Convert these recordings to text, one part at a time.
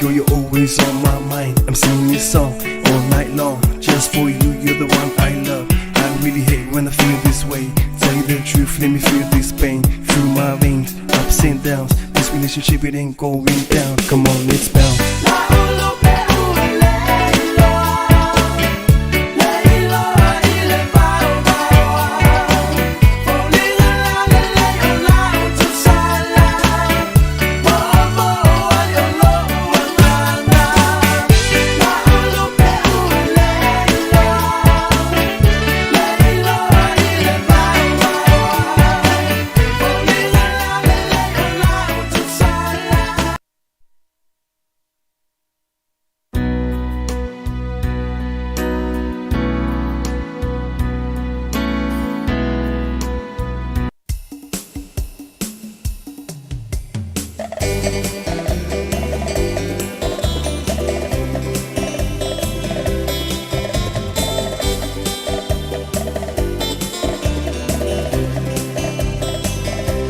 Girl, you're always on my mind. I'm singing this song all night long. Just for you, you're the one I love. I really hate when I feel this way. Tell you the truth, let me feel this pain through my veins, ups and downs. This relationship, it ain't going down. Come on, let's bounce.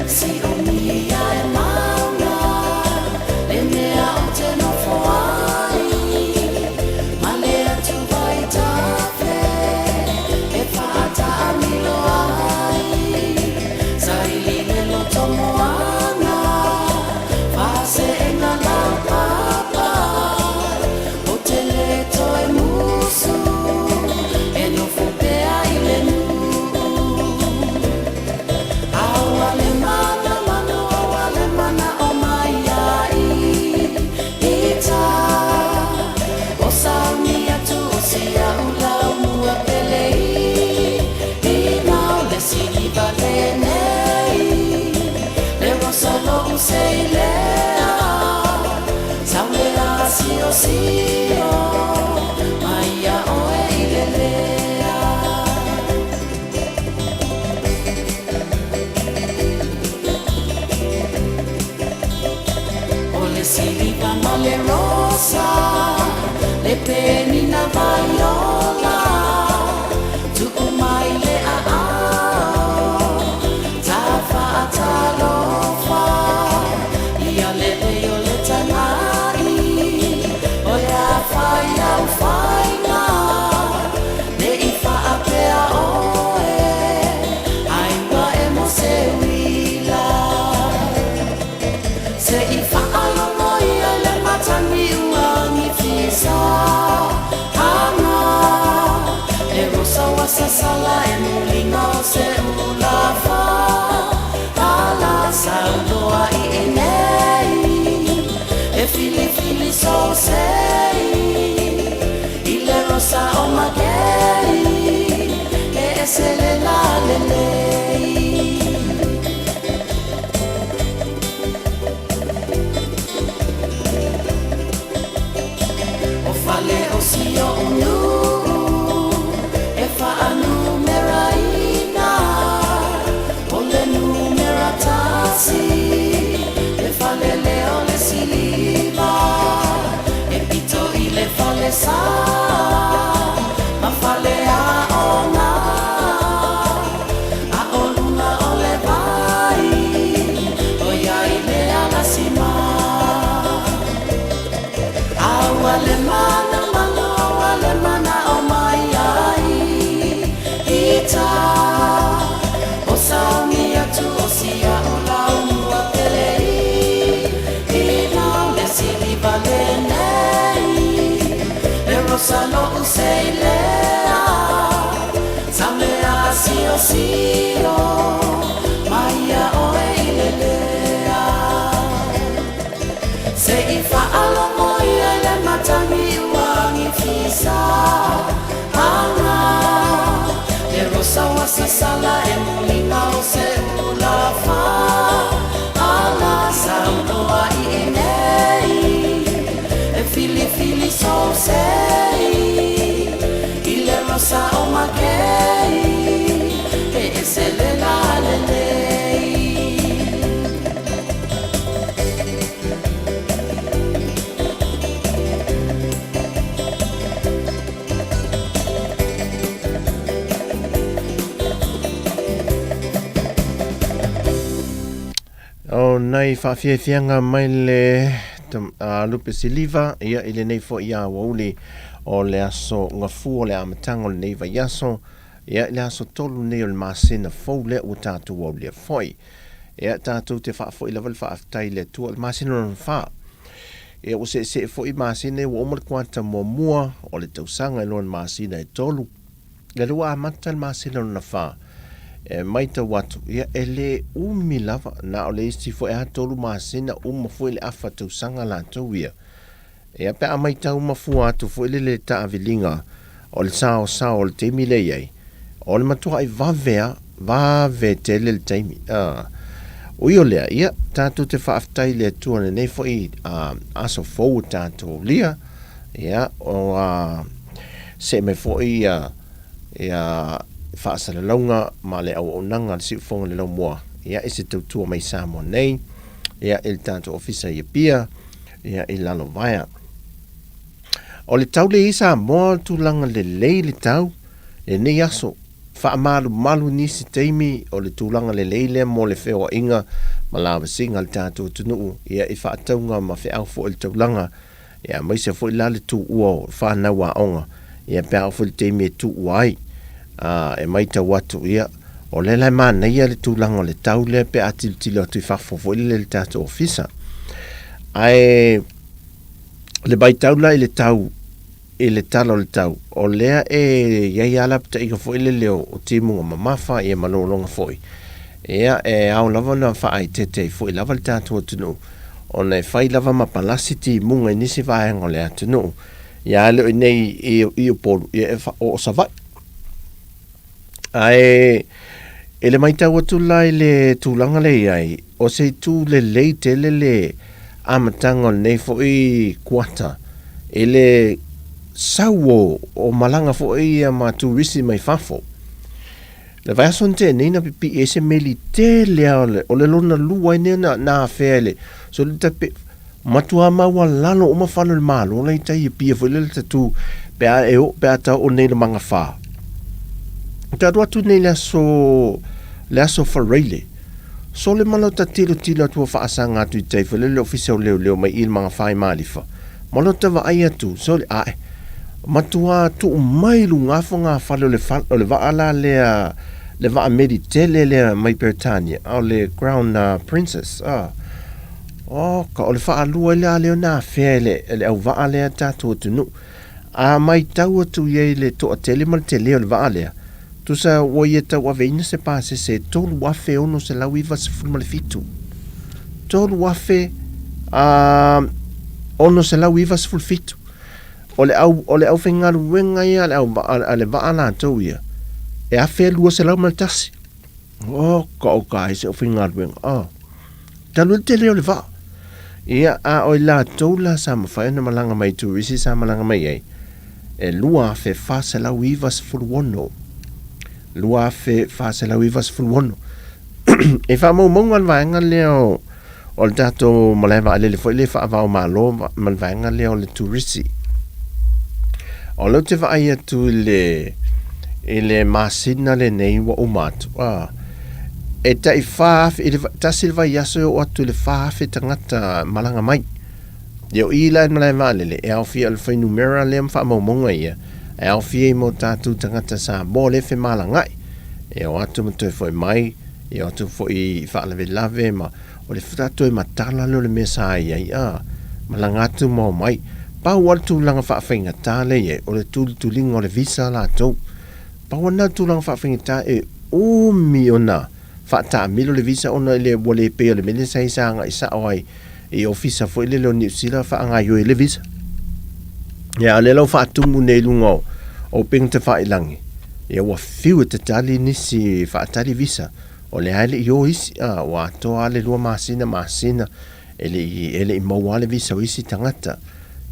Siomia e mauna le mea ou te nofo ai, ma le Atua i tafe e faatamilo ai. Saili le loto moana, faaseega laupapa, ou te le toe musu, e nofo pea i le nuu. Aua le manamanu, aua le mana'o mai ai ita. O sauni atu o si a'u laumua pele i ina o le siliva lenei. Le rosa lo'u seilea, saulea siosio, mai ia oe i le lea. O le siliva ma le rosa, le penina vaiola, tuu mai le aao, tafaatalofa, ia lelei o le tagai, o le a fai au faiga, ne i faapea oe, ai ua e mo se uila. Se i faalogo ia le matagi uagi fisa aga le rosa ua sasala e muliga o se ulafa ala sauloa i inei e filifili sosei i le rosa o makei e ese le lalelei. O fale o si oʻu nuu e faanumeraina, o le numera 1 le fale lea o le siliva e pito i le fale sa ma fale aoga a o luga o le vai o iai le alasima. Aua le manamanu, aua le mana'o mai ai ita. O sauni atu o si a'u laumua pele i ina o le siliva lenei. Le rosa lo'u seilea, saulea siosio, mai ia oe i le lea. Se i faalogo ia le matagi uagi fisa aga le rosa ua sasala e muliga o se ulafa ala sauloa i inei e filifili sosei i le rosa o makei e ese le lalelei. O nai faafiafiaga mai le Lupe Siliva, ia i lenei foi aoauli o le aso Gafua o le amataga o lenei vaiaso, ia i le aso 3 nei o le masina fou lea ua tatou aulia foi. Ia tatou te faafoi lava le faafetai i le Atua, o le masina lona 4. Ia ua seesee foi masina ia ua uma le kuata muamua o le tausaga i lona masina e 3. Ia lea ua amata le masina lona 4. E matau atu, ia e le umi lava, na o le isi foi lava 3 masina uma foi le afa tausaga latou ia. Ia pe a matau mafua atu foi lele taaviliga o le saosao o le taimi lea i ai, o le matuai vave a, vave tele le taimi. A, ui o lea, ia, tatou te faafetai i le Atua i lenei foi a, aso fou ua tatou aulia, ia, o a, see mai foi ia, ia faasalalauga ma le auaunaga a le Siufofoga o le Laumua, ia, i se tautua mai Samoa nei, ia, i le tatou ofisa i Apia, ia, i Lalovaea. O le tau lea i Samoa, o le tulaga lelei le tau, lenei aso, faamalumalu nisi taimi o le tulaga lelei lea mo le feoaiga ma lavasiga a le tatou atunuu, ia, i faatauga ma feau foi i le taulaga, ia, aemaise foi la le tuua o fanau aoga, ia, pe a oo foi i le taimi e tuua ai. A, e matau atu, ia, o lea la e manaia le tulaga o le tau lea pe a tilotilo atu i fafo foi lele i le tatou ofisa. Ae le matau la i le tau, i le tala o le tau, o lea e i ai lava lapataiga foi lele o timuga mamafa ia ma lologa foi. Ia, e ao lava ona faaeteete ai foi lava le tatou atunuu, ona e fai lava ma palasi timuga i nisi vaega o le atunuu. Ia, ae le o i inei i Upolu, ia e oo Savaii. Ae i le matau atu la i le tulaga lea i ai, o se itu lelei tele le amataga o lenei foi kuata i le sau o, o malaga foi ia ma turisi mai fafo. Le vaiaso na tea nei na pipii ai se meli tele lava o le, o le lona lua ai nei na, na afea i le, so le tape, Matua maualalo uma fale o le Malo la i tai i Apia foi lele ta tu pe a e o pe a ta oo nei i le Magafa. Ou te alu atu nei i le aso le aso Faraile. Sole ma lota tilotilo atu ua faasaga atu i tai foi lele ofisa o leoleo mai i le Magafa i Malifa. Ma lota vaai atu, sole ae matua tuu mai luga fogafale o le fale o le vaa la lea le vaa meli tele lea mai Peretania o le Crown Princess. Ah. Oka, o le faalua ai la lea ona afea e le, e le auvaa lea a tatou atunuu. A matau atu i ai i le toatele ma le tele o le vaa lea, tusa ua ia tauaveina se pasese e 3,697. 3,697. O le au, o le aufaigaluega ia a le auvaa, a le vaa latou ia, e 1,201. Oka, oka ai se aufaigaluega. Oh. Talu ai le tele o le vaa. Ia, a o i latou la sa mafai ona malaga mai i turisi sa malaga mai ai, e 2,496. 2,496. E faamaumauga le vaega lea o, o le tatou malae vaalele foi lea faava o Malo ma le vaega lea o le turisi. O lea ou te vaai atu i le, i le masina lenei ua uma atu, a, e tai 4,000, i le tasi le vaiaso e oo atu i le 4,000 tagata malaga mai. Ia o i la i le malae vaalele, e aofia o le fuainumera lea ma faamaumauga ia, e aofia ai ma o tatou tagata Samoa lea e femalagaai, e o atu ma toe foi mai, E o atu foi i faalavelave ma o le toe matala lea o le mea sa i ai, a, malaga atu ma omai. Pau lava le tulaga faafaigata lea e i ai, o le tulituliga o le visa latou. Pau lava lena o le tulaga faafaigata e umi ona faataamilo le visa ona e le, ua le pei o le mea lea sa i ai sa agai sao ai i ofisa foi lele o Niu Sila faagaoioi ai le visa. Ia, a o lea la ua faatumu nei i luga o, o upega tafailagi, ia ua fiu e tatali nisi faatali visa, o lea lava e le i o isi, a, ua atoa lava le lua masina, masina, e le i, e le i maua lava le visa o isi tagata.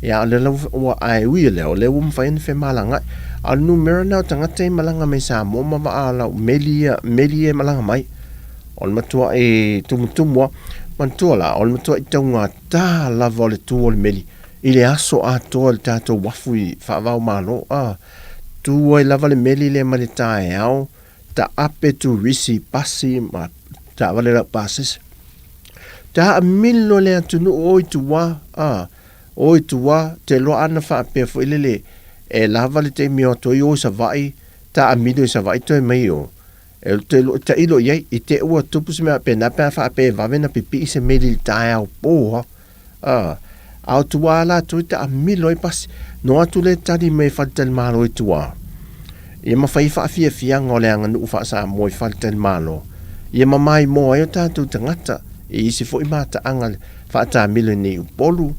Ia, a o lea la ua, ae ui o lea, o lea ua mafai ona femalagaai. A o le numera lena o tagata ia e malaga mai Samoa ma vaa lau meli ia, meli ia e malaga mai. O le matuai tumutumu lava. Manatua la, o le matuai taugata lava o le tu o le meli i le aso atoa i le tatou uafu i faava-o-Malo. A, tu ai lava le meli lea mai le taeao, taape turisi i pasi ma taavale laupasese. Taamilo le atunuu o i tua, a, o i tua, te loa ana faapea foi lele, e lava le taimi o atu ai o i Savaii, taamilo i Savaii toe mai o. E te lo, tailo i ai, i te ua tupu se mea faapena pe a faapea e vave ona pipii se meli i le taeao po a. A, a o tua latou e taamilo ai pasi. No atu le tali mai e faletalimalo i tua. Ia ma fai faafiafiaga o le aganuu faa-Samoa i faletalimalo. Ia ma maimoa ai o tatou tagata i isi foi mataaga faatamilo i nei Upolu.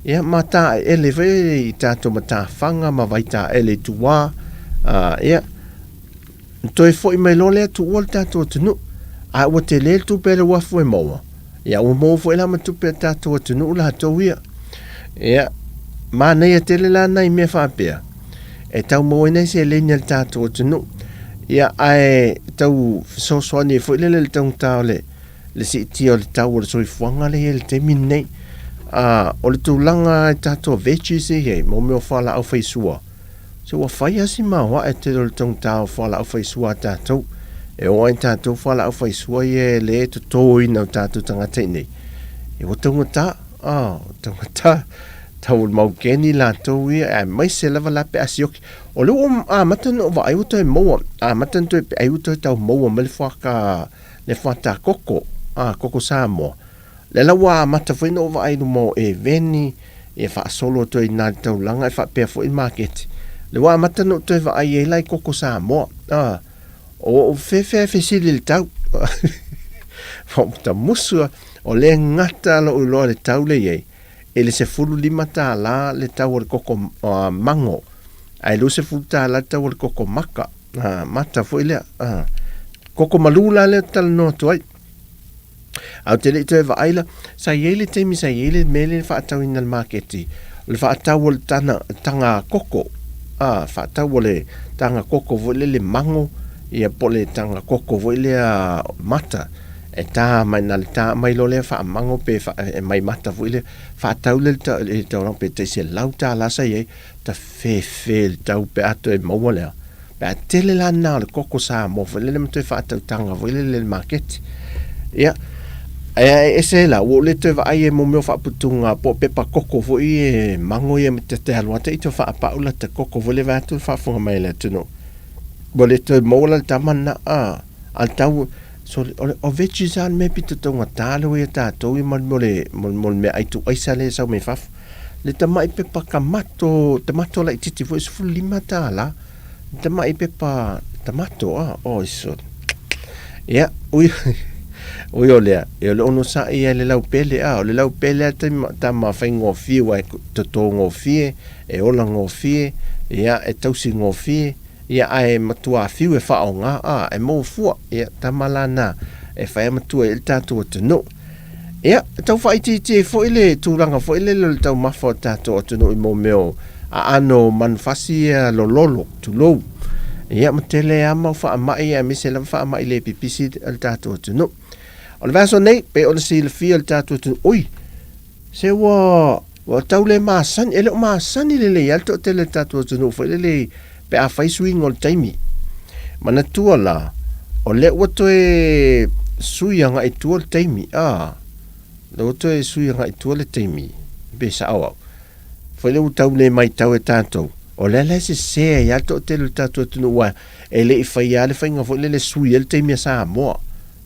Ia ma taeele foi i tatou matafaga ma vaitaele i tua. A, ia, toe foi mai loa lea tuua le tatou atunuu. A ua tele le tupe a le uafu e maua, ia ua maua foi la ma tupe a le tatou atunuu latou ia. Ia, manaia tele la nai mea faapea, e tau maua ai nai seleni a le tatou atunuu. Ia, ae tau fesoasoani ai foi lele i le taugata o le, le siitia o le tau o le soifuaga lea e i ai i le taimi lenei. A, o le tulaga i tatou veggies ia e i ai, mo mea o fualaau faisua, Se ua fai lava si maoae tele o le taugata o fualaau faisua a tatou. E oo lava i tatou fualaau faisua ia e le totoina o tatou tagata i nei. E ua taugata, ah, ua taugata. Tau o le maukeni latou ia, aemaise lava la pe a sioki. O lea ua amata ona ou vaai ua toe maua, amata ona toe ai ua toe tau maua mai le fuaka, le fuata koko, ah, koko Samoa. Lea la ua amata foi ona ou vaai i luma o eveni, ia faasolo atu ai i ina i le taulaga e faapea foi le maketi. Lea ua amata ona ou toe vaai ai la i koko Samoa. Ah, o ou fefe e fesili i le tau. Ua tamusu lava. O lea e gata lou iloa i le tau lea e i ai, i le $15 le tau o le koko mango, ae $20 le tau o le koko maka, mata foi lea. Koko malu la lea ou te talanoa atu ai. Ae ou te le i toe vaai la, sa i ai le taimi sa i ai le mea lea e faatauina i le maketi, o le faatau o le tana, taga koko, a, faatau o le taga koko foi lele mango, ia po o le taga koko foi lea mata, e ta mai na le ta mai loa lea faamango pe faa, e mai mata foi lea, faatau lea i le taulaga pe tai $100 sa i ai, tafefe le tau pe a toe maua lea. Pe a tele la na o le koko Samoa foi lele ma toe faatautaga foi lele i le maketi. Ia, ae ese la, ua ou le toe vaai ai mo mea o faaputuga po o pepa koko foi e mango ia ma te te alu ata i te faapau la te koko foi le vaeatu le faafofoga mai a le atunuu. Ua le toe maua la le tama lena, a, a le tau, so, o, le, o veggies lava le mea pito taugata lea ua ia tatou ia ma le mea o le, mo le meaai tuuaisa lea e sau mai fafo. Le tamai pepa tamato, tamato laitiiti foi $15. Le tamai pepa tamato, a, oi sole. Ia, ui, ui o lea, e o le onosai ia i le laupele, a, o le laupele a tama, tama faigofie aua e toto gofie, e ola gofie, ia, e tausi gofie, ia, ae matua fiu e faaaoga, a, e maua fua, ia, tama la na, e fai a matua i ai le tatou atunuu. Ia, e tau faaitiitia ai foi le tulaga foi lele o le taumafa o le tatou atunuu i mō mea o aano o manufasi ia lololo, tulou. Ia, ma tele lava mau faamai aemaise lava faamai le pipisi a le tatou atunuu. O le vaiaso nei, pei ona silafia e le tatou atunuu, oi, se ua, ua tau le masani, e le o masani lelei lava le toatele o le tatou atunuu foi lele pe a fai suiga o le taimi. Manatua la, o lea ua toe sui agai i tua le taimi, a, lea ua toe sui agai i tua le taimi, pe sao au. Foi lea ua tau le matau e tatou, o lea la e sese ai lava le toatele o le tatou atunuu aua e le i faia lava le faiga foi lele e sui ai le taimi a Samoa.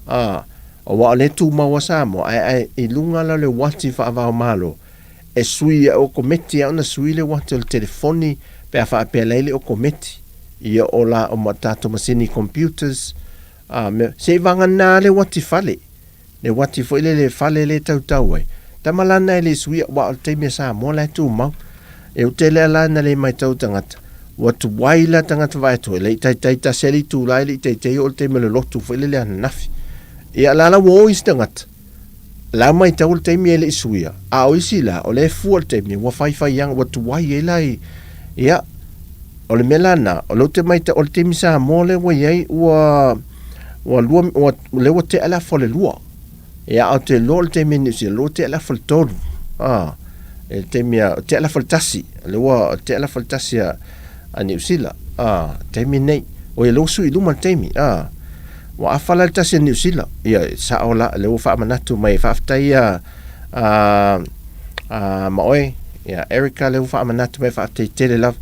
A, aua o lea e tumau lava Samoa, ae, ae i luga la o le uati faava o Malo, e sui e okometi lava ona sui le uati o le telefoni pe a faapea la e le okometi. Ia o la o ma tatou masini computers, a mea, se i vagana le uati fale, le uati foi lele fale lea e tautau ai, tama la na e le suia, aua o le taimi a Samoa la e tumau. E ute lea la na le matau tagata, ua tuai la tagata vaai atu, e le i taitai tasi lava le itula, e le i taitai oo le taimi o le lotu foi lele ananafi. Ia la la ua o isi tagata, la matau le taimi e le i suia, a o isi la, o lea e fua le taimi, ua faifaiaga, ua tuai ai la i, ia, o le mea la lena, o lea ou te matau, o le taimi Samoa lea ua i ai, ua, ua lua, ua, lea ua tea le afa o le lua. Ia, ae ou te iloa o le taimi i Niu Sila, lea ua tea le afa o le tolu. A, i le taimi a, tea le afa o le tasi, lea ua tea le afa o le tasi a, a Niu Sila, a, taimi nei. Oi, lea ua sui i luma le taimi, a. Ua afa la le tasi a Niu Sila. Ia, e sao la, lea ua faamanatu mai, faafetai ia a, a, ma oe, ia Erica, lea ua faamanatu mai, faafetai tele lava.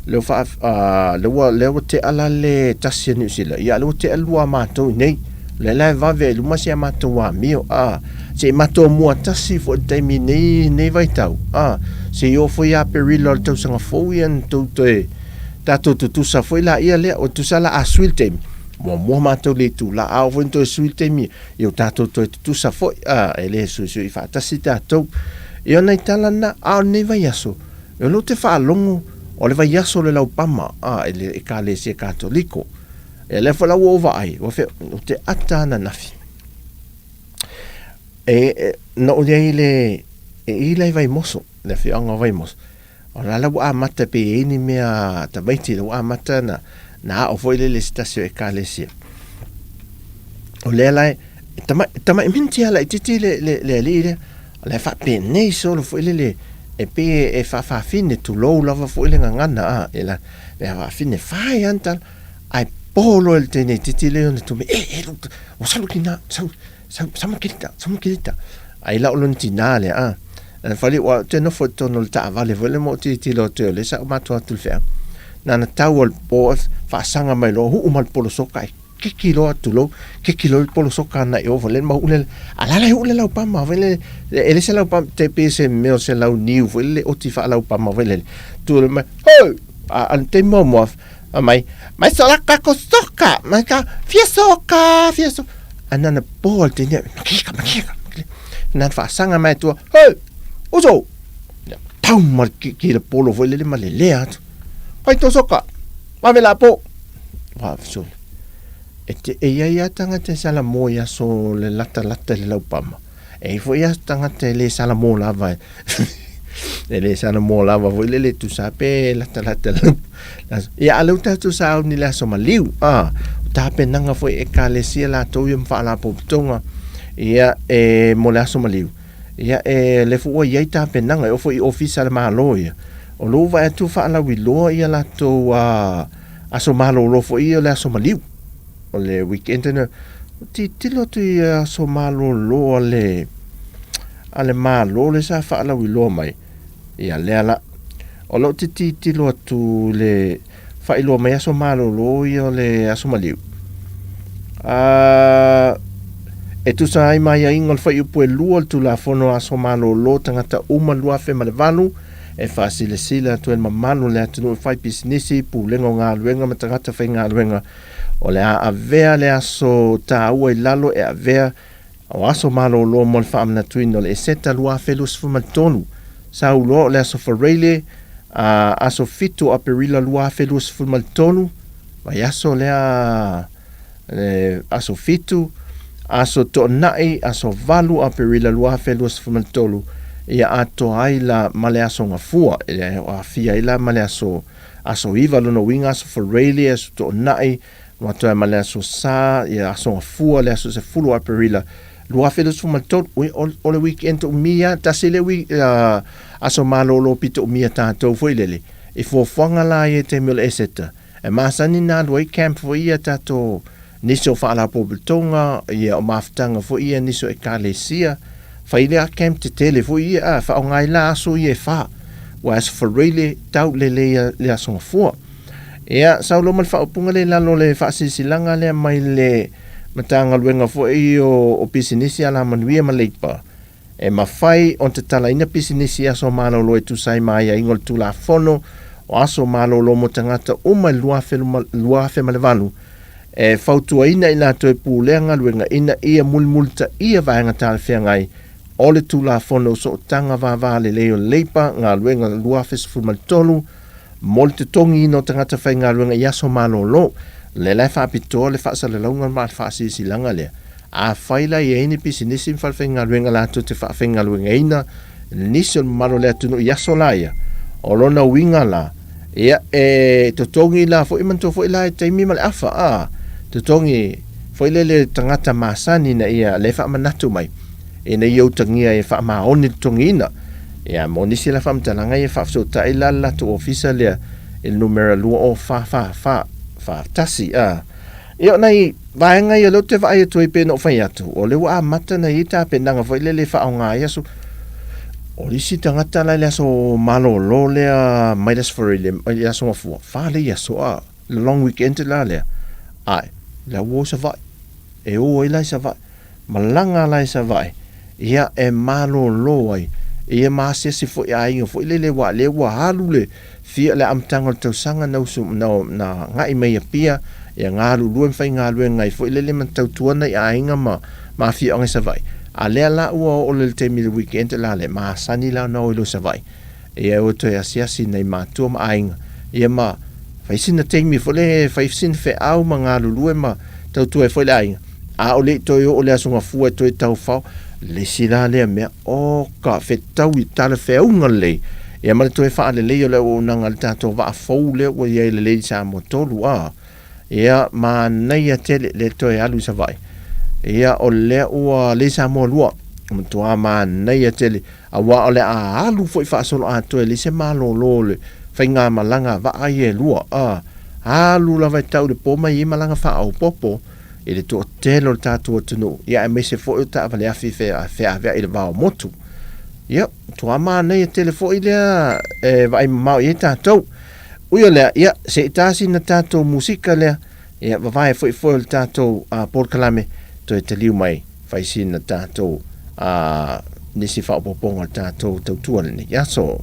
Lea ua faa, a, lea ua, lea ua tea la le tasi a Niu Sila, ia lea ua tea le lua a matou i nei. O lea la e vave ai i luma si a matou amio, a, se i matou mua tasi foi i le taimi nei, nei vaitau, a, se i oo foi ia Aperila o le tausaga fou ia ona tou toe, tatou tutusa foi laia lea, o tusa la a sui le taimi, muamua matou le itula, a oo foi ina toe sui le taimi, ia ua tatou toe tutusa foi, a, e le suisui faatasi tatou. Ia o nai tala na, a o lenei vaiaso, o lea ou te faalogo, o le vaiaso o le laupama, a, i le Ekalesia Katoliko. Ia lea foi la ua ou vaai, ua fe, ou te ata ananafi. E, e, na ou i ai i le, e i la i Vaimoso, le afioaga o Vaimoso, O la la ua amata pe i ai ni mea tamaiti la ua amata na, na ao foi lele se tasi o ekalesia. O lea la e, tama, tama minti ala i titi le, le, le alii lea, o la e faapenei solo foi lele, e pei e, e faafaafine tulou lava foi le gagana a, e la, e faafine fai lava ni tala, ae po loa i le teine itiiti lea ona tume, e, e, ua salu kina, salu, Sau, sau ma kelita, sau ma kelita. Ai la o lona tinā lea, a. Na fale, ua te nofo i totonu o le taavale foi lea ma ou tilotilo atu ai, o lea sa ou matua atu i le feau. Na ona tau o le po, faasaga mai loa, huu ma le polo soka e kiki loa, tulou, kiki loa le polo soka ana i o foi lea ma huu le, a la la e huu le laupama foi lele, e le se laupama, te pei se mea o se lau niu foi lele, oti faalaupama foi lele. Tu le mai, hoi! A, a le taimi muamua, Fai mai, mai sola kako soka, mai ka fia soka, fia soka. A nana po al te nia, makika, makika, makika. Nana whaasaga mai tua, hei, uso! Ia, tau ma ki, ki le polo foi lele ma le lea atu. Pai tō soka, vave la po. Wā, so, e te, e ia ia tangata e sala mō i aso le lata lata le laupama. E i foi ia tagata e le sala mō lava e. e le sala mō lava foi lele tusa pe latalata le Ia a leu tatou sauni le aso maliu, a, o tapenaga foi ekalesia latou ia ma faalapotopotoga, ia e mo le aso maliu. Ia e le foi ua i ai tapenaga e oo foi i ofisa a le Malo ia. O lou vaai atu faalauiloa ia latou a aso malolo foi ia o le aso maliu. O le weekend na tilotilo atu i aso malolo a le a le Malo le sa faalauiloa mai, ia lea la. O lou te tilotilo atu i le faailoa mai aso malolo ia o le aso maliu. A e tusa ai ma aiaiga o le fuaiupu e lua o le Tulafono Aso Malolo Tagata Uma 2008, e faasilasila atu ai le mamalu o le atunuu e fai pisinisi, pulega o galuega ma tagata faigaluega O le a avea le aso taua i lalo e avea o aso malolo mo le faamanatuina o le Eseta 2023. Sa uloa o le aso Faraile a aso 7 o Aperila 2023, vaiaso lea le aso 7, aso Toonai, aso 8 Aperila 2023, ia atoa ai la ma le aso Gafua, e aafia ai la ma le aso Aso 9 lona uiga aso Faraile, aso Toonai, noa atu ai ma le aso Sa, ia aso Gafua, le aso 10 o Aperila 2023. Ui, o, o le weekend umi a, tasi le wi, uh, aso malolo pito umi a tātou foi lele. I fuafuaga la ia i taimi o le Eseta. E masani na alu ai camp foi ia tātou nisi o faalapotopotoga, ia o mafutaga foi ia nisi o ekalesia, fai lea camp tetele foi ia, a, faaaoga ai la aso ia e fa, ua aso Faraile tau lelei le aso Gafua. Ia, sau loa ma le faaupuga lea i lalo o le faasilasilaga lea mai le Matagaluega foi o, o Pisinisi, Alamanuia ma Leipa, E mafai ona tatalaina pisinisi i aso malolo e tusa ai ma aiaiga o le Tulafono o Aso Malolo mo Tagata Uma i le 2008, e fautuaina i latou e pulea galuega ina ia mulimulitaia vaega talafeagai o le Tulafono o Sootaga Vava Lelei o Leipa, Galuega 2013, mo le totogiina o tagata faigaluega i aso malolo. O lea la e faapitoa le faasalalauga ma le faasilasilaga lea. Afai la e i ai ni pisinisi ma falefaigaluega latou te faafaigaluegaina nisi o le mamalu o le atunuu i aso la ia, o lona uiga la, ia, e totogi la foi manatua foi la e taimi ma le afa, a, totogi foi lele tagata masani ina ia le faamanatu mai, ina ia utagia e faamaoni le totogiina. Ia, mo nisi la faamatalaga ia faafesootai la le latou ofisa lea i le numera 20444 41, a. Ia, o nai vaega ia o lea ou te vaai atu ai pei ona ou fai atu, o lea ua amata ona i ai tapenaga foi lele e faaaoga ai aso. O le isi tagata la i le aso malolo lea mai le aso Faraile i le aso Gafua, 4 lea aso a, le long weekend la lea. Ae, la ua o i Savaii. E o ai la i Savaii. Malaga la i Savaii, ia e malolo ai, ia ma asiasi foi i aiga foi lele aua o lea ua alu le fia le amataga o le tausaga na usu na na agai mai i Apia, ia galulue ma faigaluega ai foi lele ma tautua nai aiga ma ma afioaga i Savaii. A lea la ua oo le taimi i le weekend la lea, masani la ona o i lou Savaii. Ia e o e toe asiasi i nai matua ma aiga, ia ma fai sina taimi foi lea e fai sina feau ma galulue ma tautua ai foi le aiga, a o le i toe oo le Aso Gafua e toe taufao, le isi la lea mea, oka, fetau i talafeauga lelei, ia ma le toe faalelei o le auaunaga a le tatou vaa fou lea ua i ai le Lady Samoa 3, a. Ia, manaia tele le toe alu i Savaii. Ia, o lea ua Lady Samoa 2, ua matua manaia tele. Aua o le a alu foi faasoloatoa e leai se malolo o le faigamalaga a vaa ia e lua, a alu lava e tau i le po ma e i ai malaga faaopoopo i le toatele o le tatou atunuu, ia aemaise foi o taavale afi e feaveai i le va o motu. Ia, matua manaia tele foi lea e vaai mamao i ai tatou. Ui o lea, ia, se i ta sina tatou musika lea, ia vavae foi foe o le tatou polokalame, toe taliu mai fai sina tatou a nisi faaopoopoga o le tatou tautua lenei aso.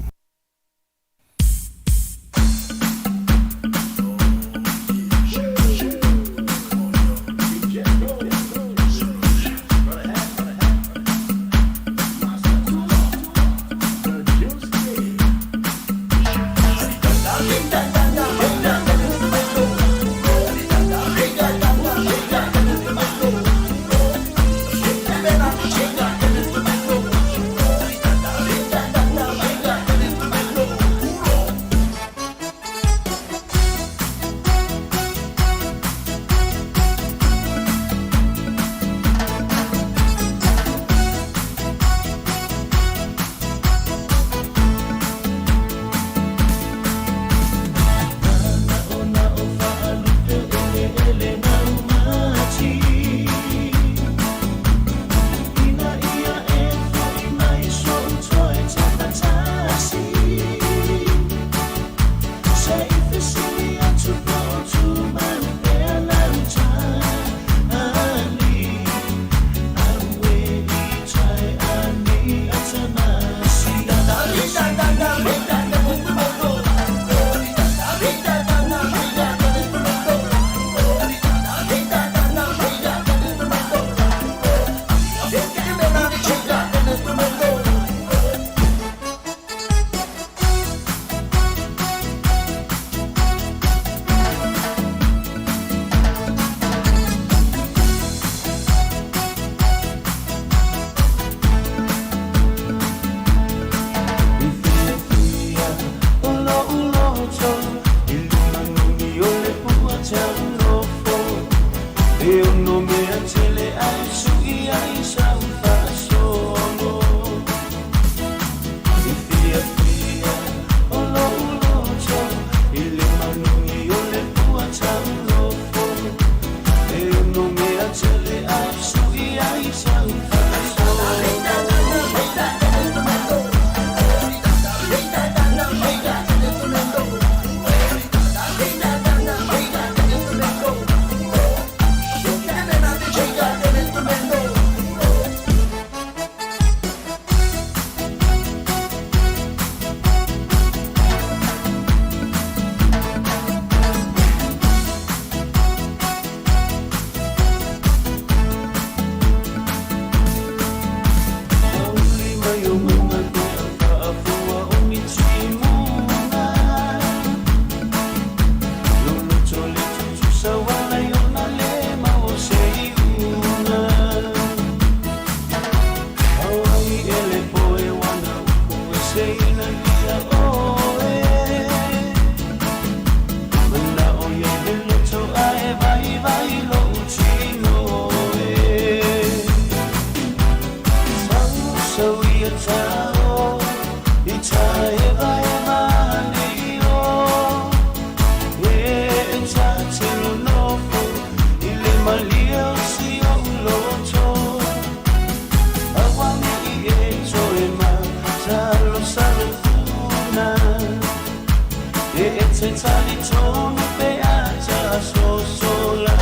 E te talitonu pe a so la.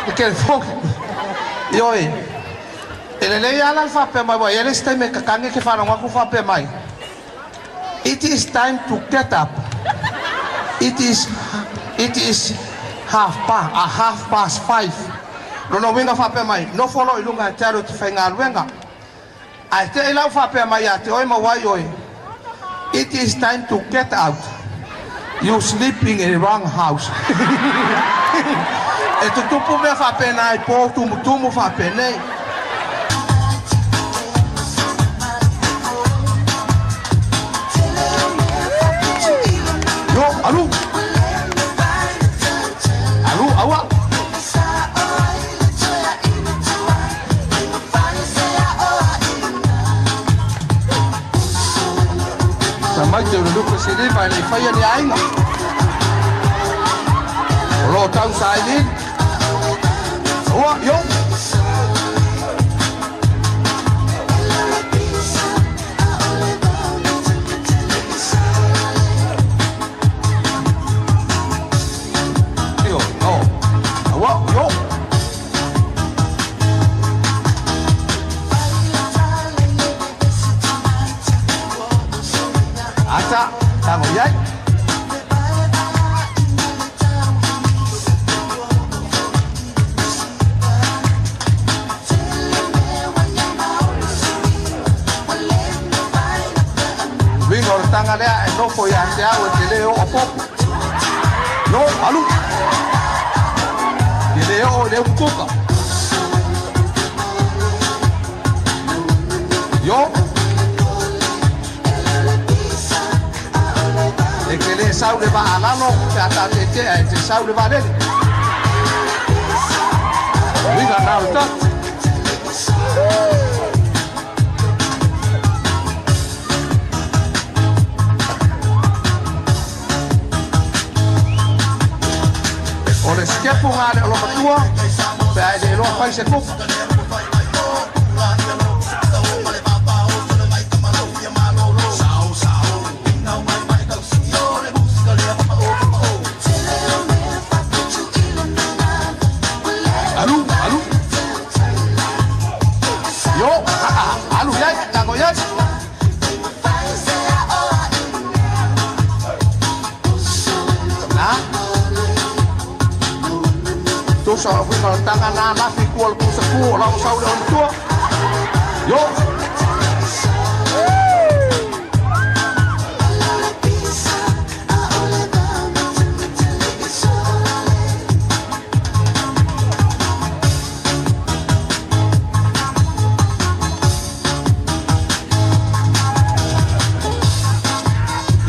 Le telefoni. Ioe. E lelei lava la le faapea mai, ua i ai le isi taimi e tatagi e te faalogo atu faapea mai, It is time to get up. It is, it is half pa, a half past five. Lona uiga faapea mai, nofo loa i luga e te alu e te faigaluega. Ae te i lau faapea mai ia te oe ma wai oe, It is time to get out. You sleeping in wrong house. E tutupu mea faapena i po tumutumu faapenei. Yo, alu! Alu, aua! Tamaiti o le lupe siliva e le i faia ni aiga. O lo o tau sailiili. Aua, yo! Io, oh. Aua, yo! Ata, tago i ai. Uiga o le taga lea e nofo ia te au e te lē oo popo. No, alu! Te lē oo i le upu kuka. Io! E te lē sau le vaa lalo pe a tatetea e te sau le vaalele. Uiga na o le taga. O le sikepu ga le olomatua pe a e le iloa fai se kuka. Alu, alu. Io, alu i ai, tago i ai. Na. Tusa o le uiga o le taga na lafi i tua o le pusa ku o lau sau le olomatua. Io.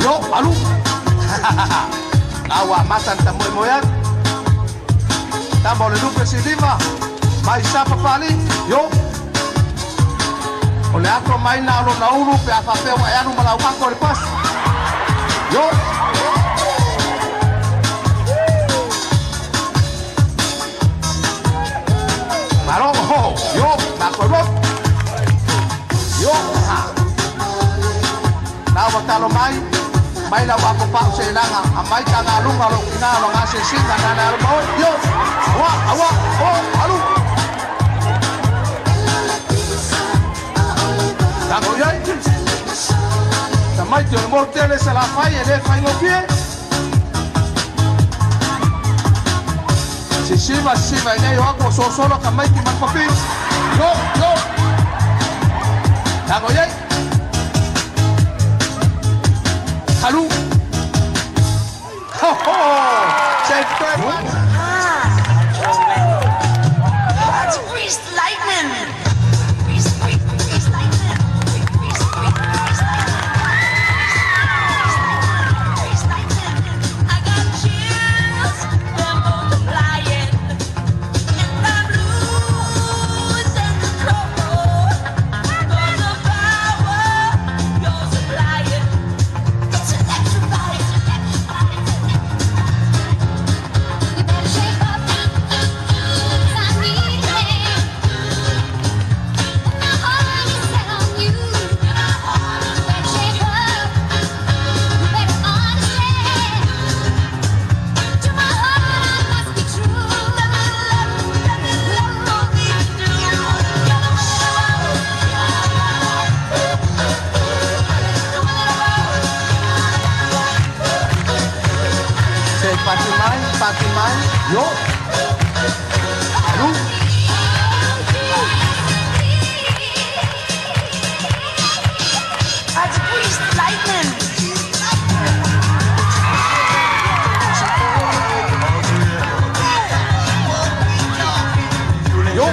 Io, alu. A ua amata ona tamoemoe atu. Tama o le lupe siliva, mai sa papalii. Io. O le ato mai na o lona ulu pe a faapea ua e alu ma lau ako i le pasi. Io. Malo, ho, io, nako e lotu. Io, ha. Na ua talo mai, mai lau apo pau se ilaga, a mai taga aluga o lou tina o loga asiasiga na le alu ma oe. Io, aua, aua, o, alu. Tago i ai. Tamaiti o le motu tele Salafai e le faigofie. Sisiva, sisiva i nei o aku o sosolo ka maiki ma le papi. Io, io. Tago i ai. Alu. Ho, ho! Se toe pati. It's greased lightning. Greased, greased, greased lightning. Greased, greased, greased lightning. Greased lightning. I got chills, they're multiplying, and I'm losing control. 'Cause the power you're supplying, it's electrifying. You Yo. Alu. That's greased lightning. Yo.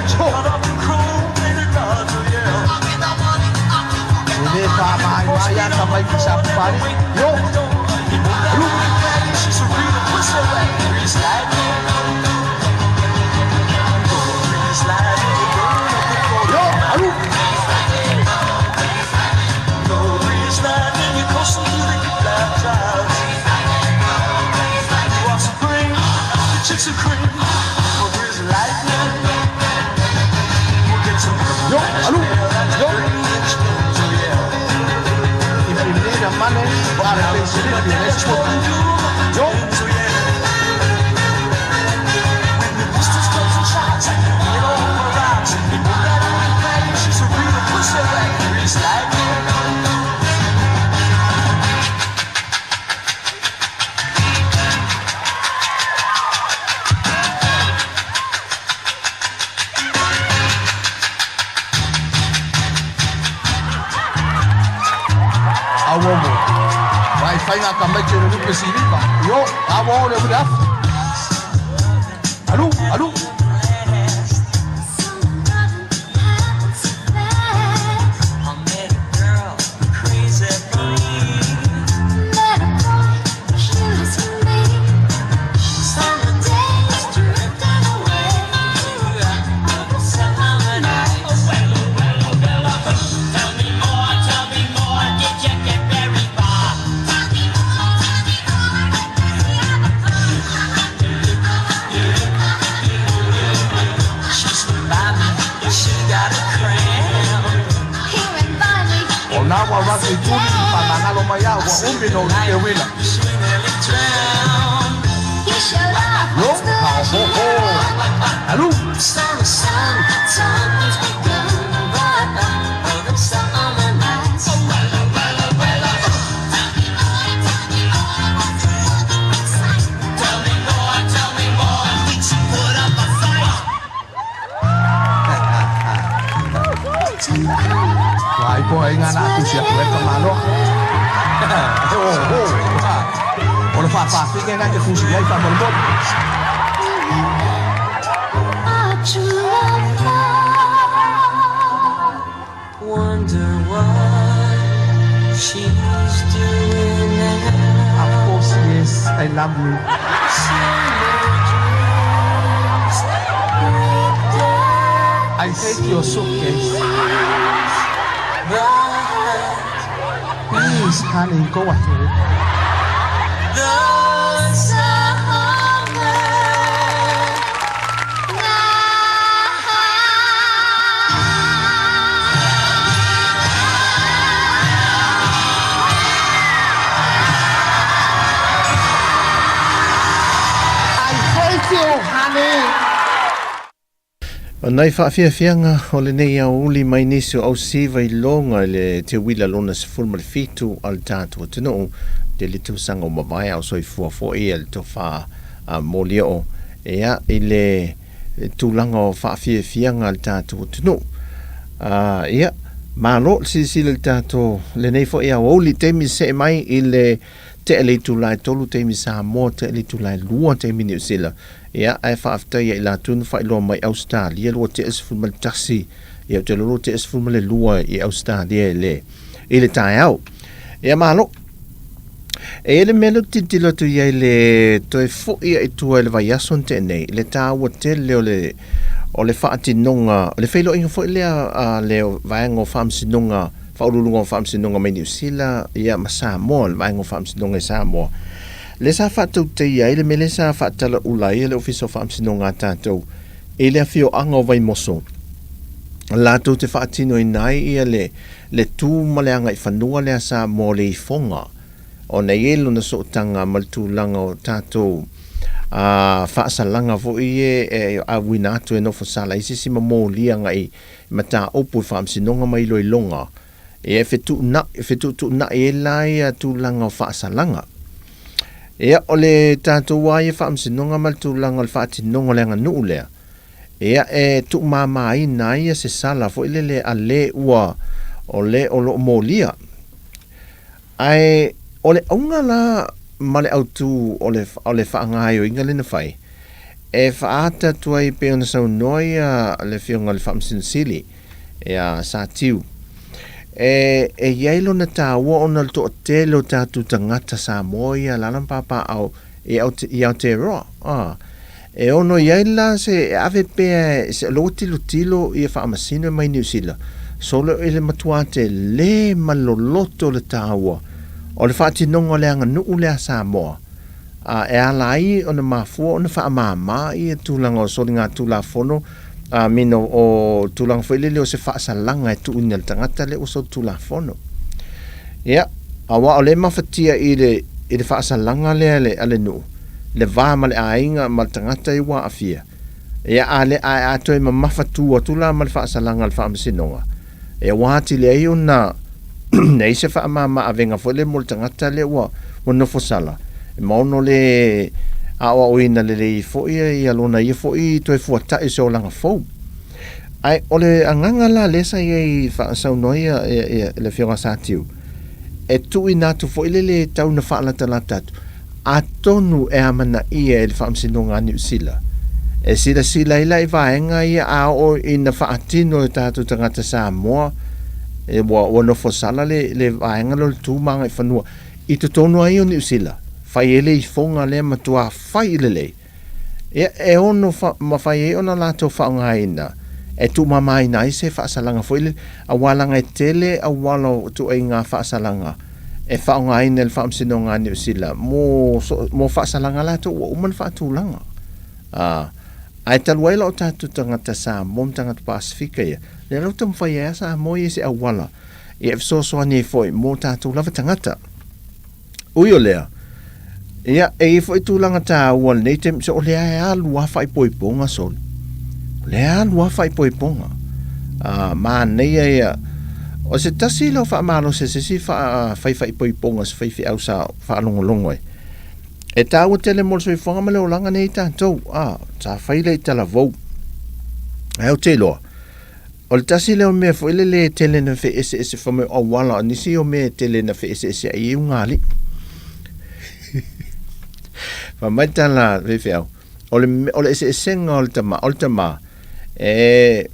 E le whaamai mai a ka mai ki sa pari. Yo. Alu. Yo. Alu. Yo. Alu. Yo. I pine mane o le pensili le sport. Yo. Awomo. Vai whainga ka mai te rupe siliva. Yo, awo le uri afu. Alu, alu. O nā wa rugby tuli i whanangalo mai au, wa umi no te wila. Yo, hao ho ho. Alu. Vai po ai ngā nā tusi a koe ka mano. Ho ho. O le whawhawhinga ngā te fusi ai whamoromoro. Wonder what she's doing now. Of course, yes, I love you. I hate your suitcase. Please, honey, go ahead. The Summer I hate you, honey. O nai faafiafiaga o lenei aoauli mai nisi o ausiva iloga i le teuila lona 17 a le tatou atunuu tele tausaga ua mavae a o soifua foʻi a le tofa molioo ia i le tulaga o faafiafiaga a le tatou atunuu. Ia, malo le silasila i le tatou lenei foʻi aoauli taimi see mai i le tea le itula e tolu taimi Samoa, tea le itula e lua taimi Niu Sila. Ia, ae faafetai ia i latou na faailoa mai Ausetalia 20:11, ia ou te iloa 22 i Ausetalia i le, i le taeao. Ia, malo. E i ai le mea lea ou te tilotilo atu i ai le toe foi ai i tua i le vaiaso na tea nei, le taua tele o le, o le faatinoga, o le feiloaiga foi lea a le Vaega o Faamasinoga, Faauluuluga o Faamasinoga mai Niu Sila, ia ma Samoa, le Vaega o Faamasinoga i Samoa, lea sa faatautaia ai le mea lea sa faatalaula ai e le Ofisa o Faamasinoga a tatou i le afioaga o Vaimoso, latou te faatinoina ai ia le, le tu ma le agaifanua lea sa mo le ifoga, ona e i ai lona sootaga ma le tulaga o tatou a faasalaga foi e e auina atu e nofo sala ai se isi ma molia agai mataupu i faamasinoga ma iloiloga e fetuunai fetuutuunai ai la ia tulaga o faasalaga. Ia, o le tatou lava ia faamasinoga ma le tulaga o le faatinoga o le aganuu lea, ia, e tuumamaina ai se sala foi lele a le ua o le o lo o molia. Ae o le auga la ma le autu o le o le faagaoioiga lea na fai, e faaata atu ai pei ona saunoa ia le Afioga i le Faamasino Sili, ia Sa Tiu, e e i ai lona taua ona o le toatele o tatou tagata Samoa ia alaala ma papaaao i i Aotearoa. A, e ono i ai la se e ave pea se o lea ua tilotilo ia Faamasino mai Niu Sila, solo i le matua tele ma le loloto o le taua o le faatinoga o le aganuu lea a Samoa, a e ala ai ona mafua ona faamama ia tulaga o soligatulafono, I mean, o, o tulaga foi lele o se faasalaga e tuuina i le tagata lea ua solitulafono. Ia, aua o lea e mafatia i le, i le faasalaga lea a le, a le nuu, le va ma le aiga ma le tagata ia ua aafia. Ia, a le, a, a toe mamafa tu atu la ma le faasalaga a le faamasinoga, ia ua atili ai ona leai se faamama avega foi lea mo le tagata lea ua, ua nofo sala, ma ono le aoaoina lelei foi ia lona ia foi toe fuata'i o se olaga fou. Ae o le agaga la lea sa i ai faasaunoa ia, ia, ia le Afioga Sa Tiu, e tuuina atu foi lele e tau na faalatalata atu, Atonu e amanaia e le Faamasinoga a Niu Sila e silasila ai la i vaega ia a oo ina faatino e tatou tagata Samoa e ua, ua nofo sala le, le vaega lea o le tu ma agaifanua i totonu ai o Niu Sila, fai ai le ifoga lea matua fai lelei. Ia, e ono fa, mafai ai ona latou faaaogaina e tuumamaina ai se faasalaga foi lele, aua leaga e tele auala o ituaiga faasalaga e faaaogaina e le Faamasinoga a Niu Sila mo, mo faasalaga latou ua uma ona faatulaga. A, ae talu ai la o tatou tagata Samoa ma tagata Pasefika ia, lea la ua taumafai ai lava Samoa ia i se auala ia e fesoasoani ai foi mo tatou lava tagata. Ui o lea, ia, e i ai foi tulaga taua o lenei taimi, so o lea e alu lava faaipoipoga solo. O lea e alu lava faaipoipoga. Ah, manaia ia. O se tasi lea o faamalosi a se isi fai faaipoipoga, se faifeau sa faalogologo ai. E taua tele mo le soifuaga ma le olaga nei tatou. Ah, sa fai lea i Talavou. Ae ou te iloa, O le tasi lea o mea foi lele e tele na feeseese fai mai o auala o nisi o mea e tele na feeseese ai i ugaalii. Fai mai tala faifeau, o le, o le eseesega o le tama, o le tama, e,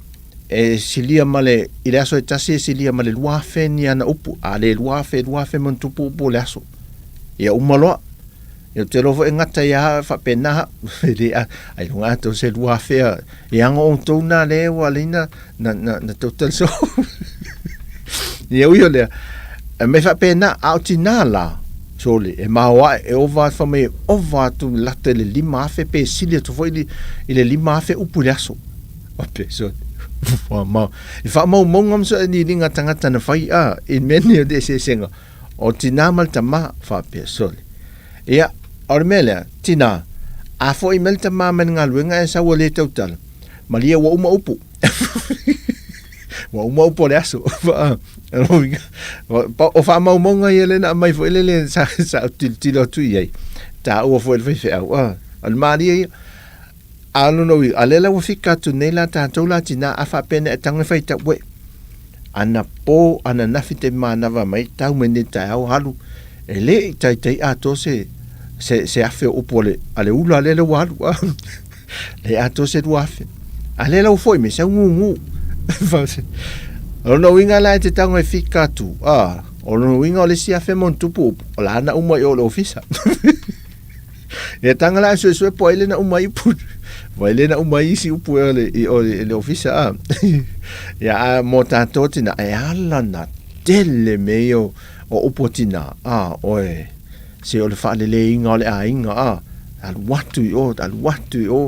e silia ma le, i le aso e tasi e silia ma le 2,000 ni ana upu, a le 2,000, 2,000 ma ona tupu upu o le aso. Ia uma loa. Ia ou te iloa foi e gata ia faapena e le ailoga atoa se 2,000 e aga outou na le ua alai na na na, na total so. Ia ui o lea, e mai faapena, a o tinā la, sole, e maoae, e ova atu, fai mai e ova atu lata i le 5,000 pe sili atu foi i le 5,000 upu i le aso. Faapea, sole, ua mao. I faamaumauga ma so ni liga tagata na fai a, i mea nei o le eseesega o tinā ma le tamā, faapea, sole. Ia, o le mea lea, tinā, a foi mai le tamā mai le galuega ae sau ua le tautala, malie ua uma upu. Ua uma upu o le aso. O faamaumauga ia lea na aumai foi lele sa, sa tilotilo atu i ai. Taua foi le faifeau. Ah, o le malie ia. A lona uiga, a lea la ua fika atu nei la tatou la tinā, a faapea nei e tago e faitau, uē, anapo, ananafi te manava mai, tau mai nei taeao alu, e le i taitai atoa se, se, se afe o upu a le, a le ula lea ua alu, ah, le atoa se 2,000. A lea la ua foi mai, sau gugu. O lona uiga la e te tago e fika atu, ah, o lona uiga o le isi afe ma ona tupu upu, o la na uma i o i le ofisa. Ia tanga la suesue po ai le na uma ai upu. Vai le na uma ai isi upu e le, i o le ofisa a. Ia a mo tātou tina, e ala na tele me ia o, o upu o tina. A, oe, se o le faaleleiga o le aiga a. Alu atu i o, alu atu i o,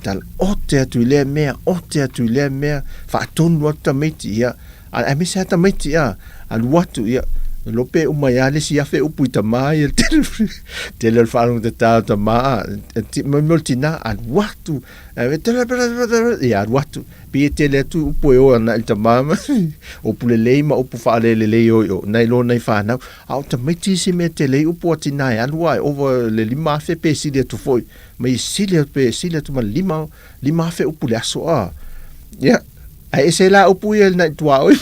tal ote atu i lea mea, ote atu i lea mea, faatonu atu tamaiti, ia. Aemaise lava tamaiti, a, alu atu, ia. Iloa pe uma ai lava le isi 1000 upu i tama ia le tele tele o le faalogotata o tama a mo mea o le tina alu atu ia alu atu pei e tele atu upu e o ana i le tama ma upu lelei ma upu faalelelei e o i o nai lo nai fanau a o tamaiti isi mea e tele ai upu a tina e alu a e ova le 5000 pe sili atu foi ma e sili atu pe sili atu ma le 5000 upu i le aso a ia ae ese la upu ia nai tuaoi.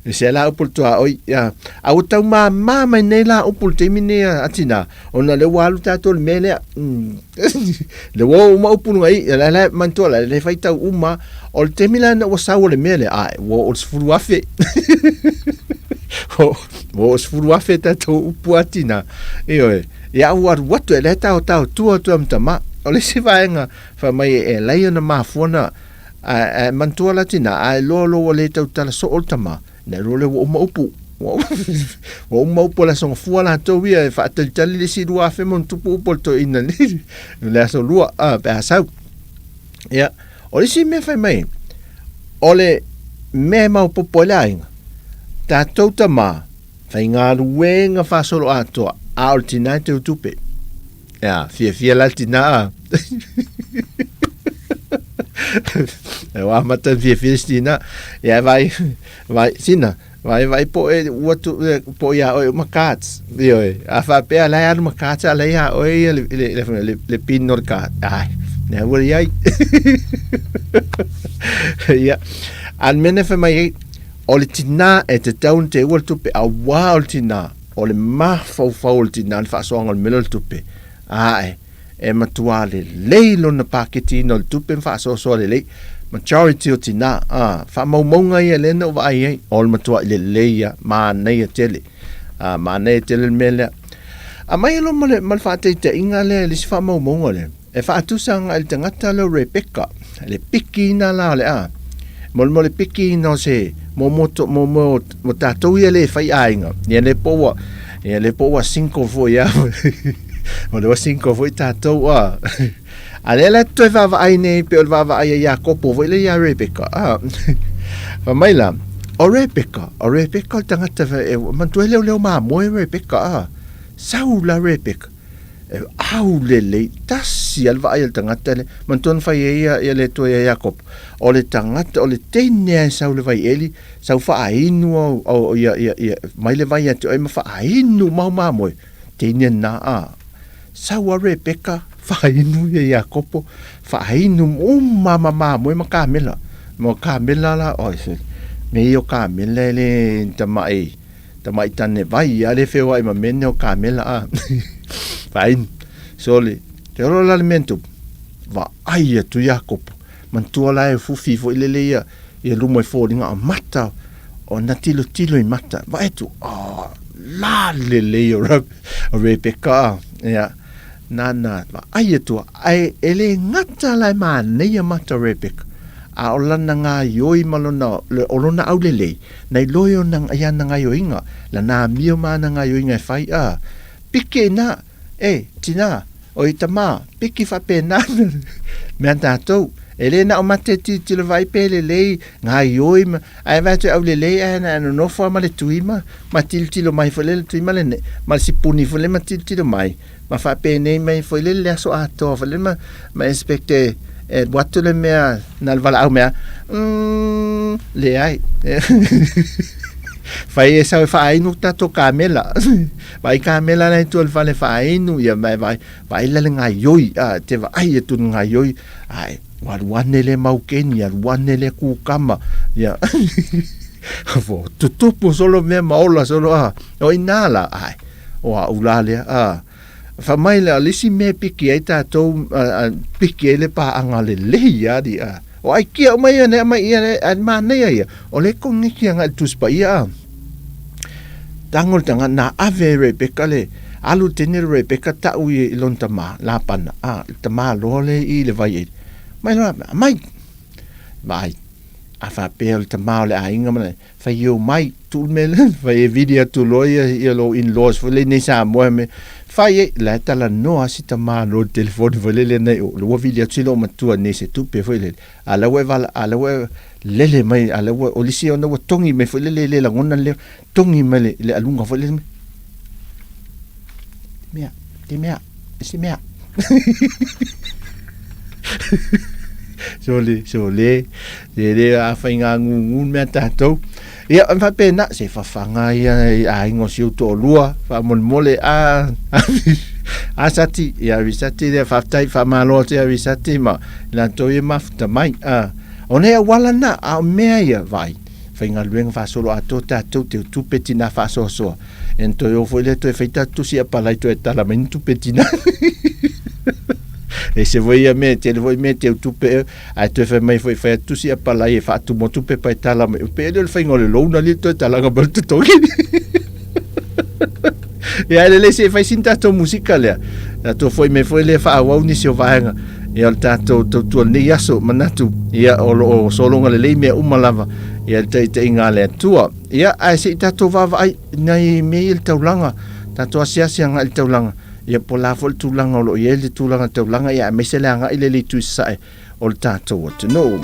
E se la upu le tuaoi, ia. A ua tau māmā mai nei la upu i le taimi nei a Tina, ona lea ua alu tatou i le mea lea. Le ua oo uma upu luga i, la la manatua la le faitau uma. O le taimi la ina ua sau o le mea lea, ai, ua oo i le 10,000. Ua oo i le 10,000 tatou upu a Tina. Ioe. Ia ua alu atu, e lea taotao tua atu ma tama. O le isi vaega fai mai e alai ona mafua na Ae, ae manatua la tina, a e loa loa ua le tautala soo le tama, na iloa lea ua uma upu. Ua uma upu o le Aso Gafua latou ia e faatalitali le isi 2000 ma ona tupu upu a le toeaina i le aso lua, a, pe a sau. Ia, o le isi mea fai mai, o le mea e maopoopo ai le aiga, tatou tama, faigaluega faasoloatoa, a o le tina e teutupe. Ia, fiafia la le tina a. E ua amata ona fiafia le tina. Ia, vai, vai, sina, vai, vai po e ua tu, po ia oe uma cards. Ioe, a faapea la e alu ma cards a la ia oe ia le, le, le, le, le pin o le card. Ai, nea ua iai. Ia, a le mea na fai mai ai, o le tina e tatau ona teua le tupe, auā o le tina, O le mafaufau o le tina i le faasoaga o le mea lea o le tupe, ae e matua lelei lona paketiina o le tupe ma faasoasoa lelei. Majority o tina, a, faamaumauga ia lea na ou vaai ai, o le matuai lelei lava, manaia tele. A, manaia tele le mea lea. Aumai loa ma le, ma le faataitaiga lea i le isi faamaumauga lea, e faatusa agai i le tagata lea o Rebecca, le pikiina la o le a, mo le mo le pikiina o se mo mo to, mo mo mo tatou ia le fai aiga, ia le po ua ia le po ua single foi ia. O le ua single foi tatou a. A lea la toe vaavaai nei pe o le vaavaai a Iakopo foi le ia Rebecca. A. Fa mai la, o Rebecca, o Rebecca o le tagata e manatua e leoleo mamoe Rebecca a. Sau la Rebecca. E au lelei, tasi a le vaai a le tagata lea, manatua na fai ai ia, ia le Atua ia Iakopo, o le tagata, o le teine lava e sau i le vaieli, sau faainu au, au, ia, ia, ia, mai le vai ia te oe ma faainu uma au mamoe, teine lena, a. Sau a Rebeka, faainu ia Iakopo, faainu uma ma mamoe ma kamela. Ma kamela la, oi, mea ia o kamela e le tamai, Tamai tane vai a le feoai ma mea nei o kamela a. Faainu. Sole, te olo la le mea na tupu, vaai atu Iakopo, manatua la e fufi foi lele ia, ia luma i foliga o mata, o na tilotilo i mata, vaai atu, oh, la lelei o, o Rebeka a. Ia, nana, vaai atu, ae e le gata la e manaia mata o Rebeka, a o lana gaioi ma lona, o lona aulelei, Nei loa i ona, i ana gaioiga, lana amio ma ana gaioiga e fai, a, piki ina, e, tina, oi tama, piki faapena mea tatou. E le na o mate tilotilo vai pe lelei, gaioi ma, ae vaai atu e aulelei ae na nonofo lava ma le tui ma, ma tilotilo mai foi lea le tui ma le, ma le sipuni foi lea ma tilotilo mai, ma faapenei mai foi lele le aso atoa foi lele ma, ma expect e, e alu atu le mea na le valaau mea, mm, leai. Fai e sau e faainu tatou kamela. Vaai kamela la i tua o le fale faainu, ia ma e vaai, vaai la le gaioi, a, te vaai atu i le gaioi, ae, ua alu ane lea maukeni, alu ane lea kukama, ia. Fo, tutupu solo mea ma ola solo, a, o ina la, ae, O a'u la lea, a. Fai mai lea, o le isi mea e piki ai tatou, a, a, piki ai le paaga lelei a alii, a. O aikia uma ia nei aumai ia, ae manaia ia, o lea e koneki agai i le Tusi Paia, a. Tago le tagata, na ave e Rebeka le, alu le teine le Rebeka ta'u i, i lona tamā, Lapana, a, le tamā loa lea i le vai eli. Mai loa, aumai, vaai, a faapea o le tamā o le aiga ma le, Fai eo mai, tuu le mea lea, fai e vili atu loa ia, ia lou in-laws foi lea i nei Samoa me, Fai ai, la e talanoa si tama loa i le telefoni foi lele nei o le ua vili atu si loomatua nei i se tupe foi lele, a o la ua e vala, a o la ua e lele mai, a o la ua, o le isi ona ua togi mai foi lele e le lagona le leo, togi mai le, le aluga foi lele, te mea, te mea, se mea. Sole, sole, e le a faigāgūgū le mea a tātou. Ia, e faapena, se fafaga ia i aiga o si ou toalua, faamolemole, a, a Sati, ia Risati lea, faafetai, faamalo atu ia Risati ma i latou ia e mafuta mai. A, o nei auala na, a o mea ia, vaai, faigaluega faasoloatoa tatou, teutupe tinā faasoasoa. Ia na toe o foi lea toe fai tatou tusi apalai toe tala mai ni tupe tinā. Ese foi ia mea, tele foi mea teu tupe e, ae toe fai mai foi fai atu tusi apalai e faatumu atu pepa e tala mai. Pe le o le faiga o le loan ali toe talaga mai le totogi. Ia e lelei se i fai sina tatou musika lea. Tatou foi mai foi lea faaauau nisi o vaega. Ia o le tatou tautua lenei aso manatu ia o lo o sologa lelei mea uma lava ia le taitaiga a le Atua. Ia ae se i tatou vaavaai nai mea ia i le taulaga, tatou asiasi agai i le taulaga. Ia po o le a foi le tulaga o lo o i ai le tulaga taulaga ia aemaise le agai lea i le itu i sasae o le tatou atunuu.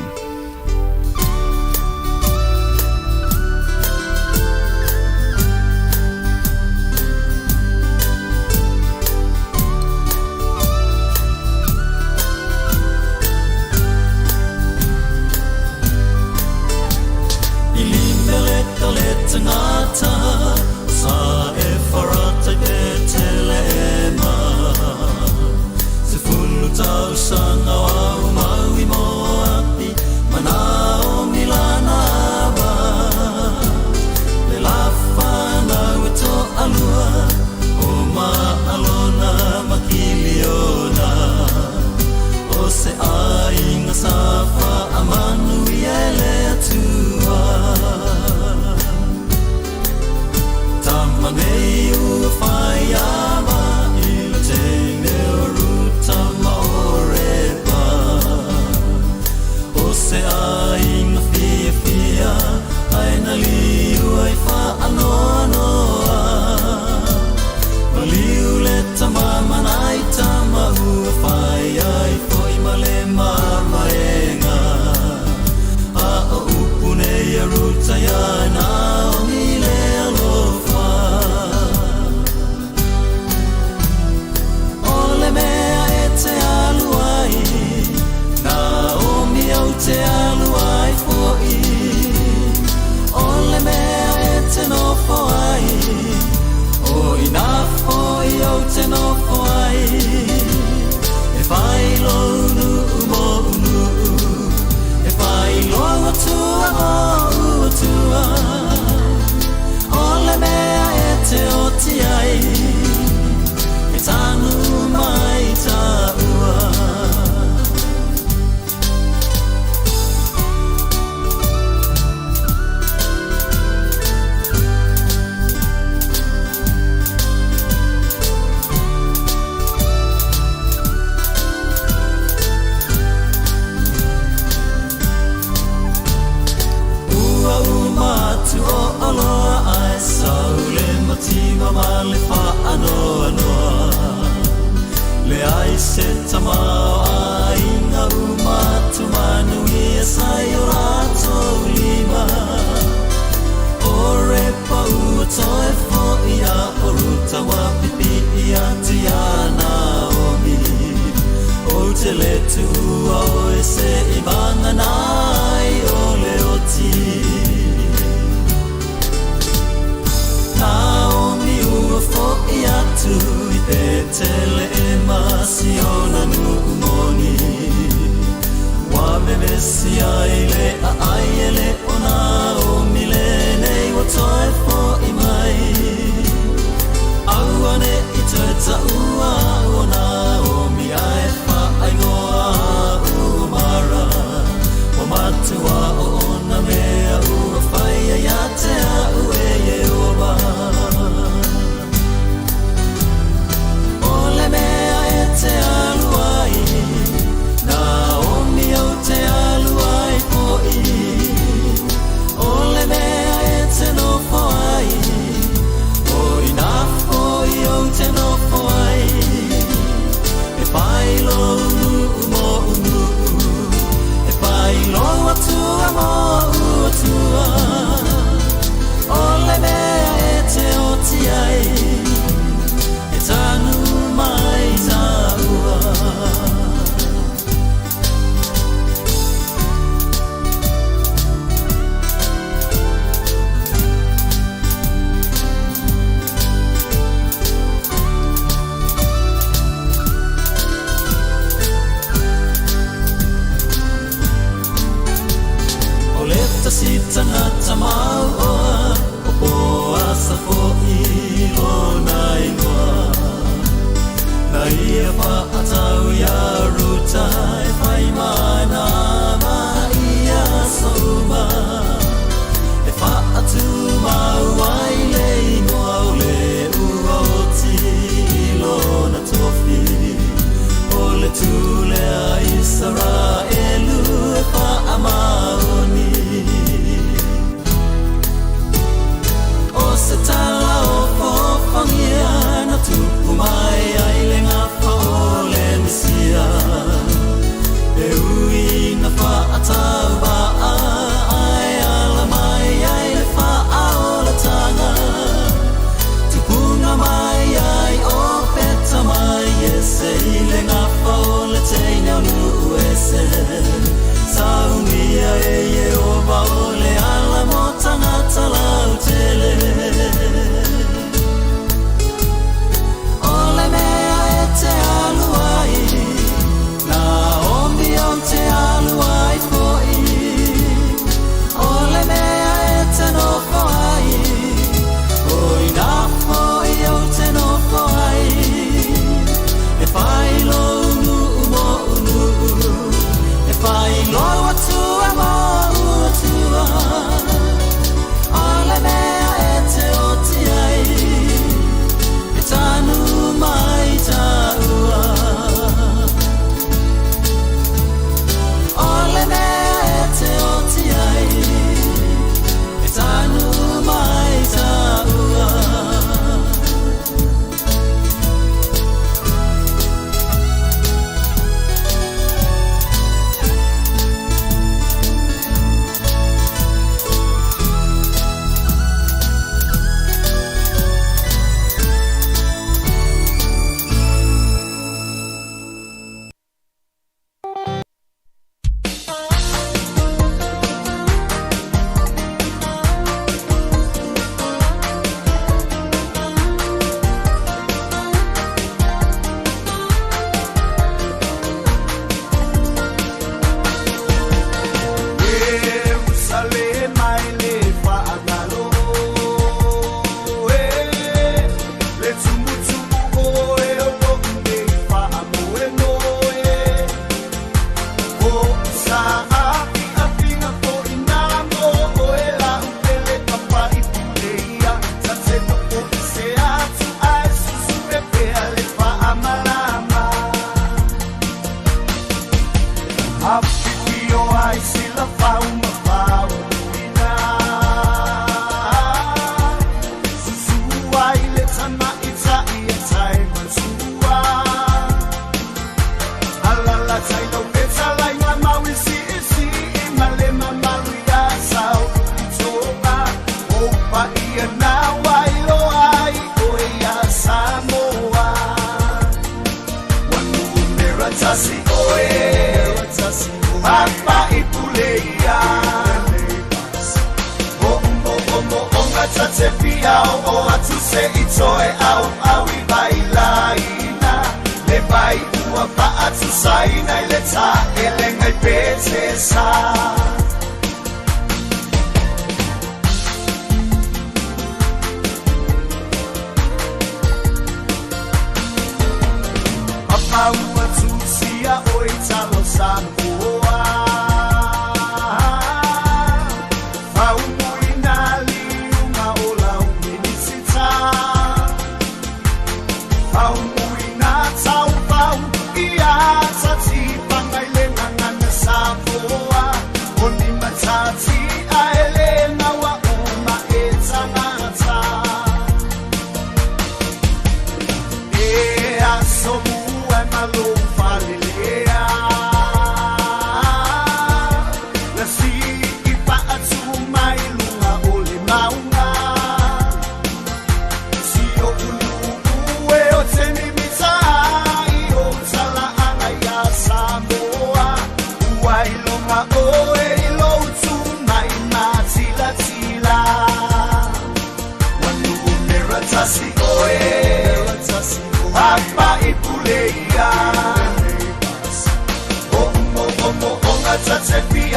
tagata mauoa, o Poasa foʻi lona igoa. Na ia faatau iā Ruta e fai ma nama i aso uma, e faatumau ai le igoa o le ua oti i lona tofi, o le tū lea a Isaraelu e faamaoni. O se tala o fofogia na tupu mai ai le gafa o le Mesia, e ui ina faatauvaa ae ala mai ai le faaolataga, tupuga mai ai o peta mai Iese i le gafa o le teine o nuu ese. Saunia e Ieova o le ala mo tagata lautele. O le mea e te alu ai, Naomi ou te alu ai foʻi. O le mea e te nofo ai, o i ina foʻi ou te nofo ai. E fai lou nuu moʻu nuu, e fai lou Atua moʻu Atua. O le mea e te oti ai, e tanu mai tāua. O le mea e te oti ai, e tanu mai tāua. Ierusalema e le faagalo e, le tumutumu oe o loʻu nei faamoemoe. O sa afiafiga foʻi nā mo oe lau pele papaʻi pule ia. Sa te nofo i se atu ae susue pea le faamalama. Afifio ai sila fau ma fau ina. Susu ai le tamaitaʻi e tai matua. Alala tai lau fetalaiga mau isiisi i male mamalu iā sau itoa. O paia na wailoa ai oe iā Samoa. Ua numera tasi oe, papaʻi pule ia. O mo o mo o ngata te fia o atu se i toe au au i vailaina. Le vai ua faatusaina i le taʻelega i Petesa. Papa ua tusia oi talo Samoa. Faumuina liuga o lau minisita. Faumuina taufau ia tatifaga i le gagana Samoa.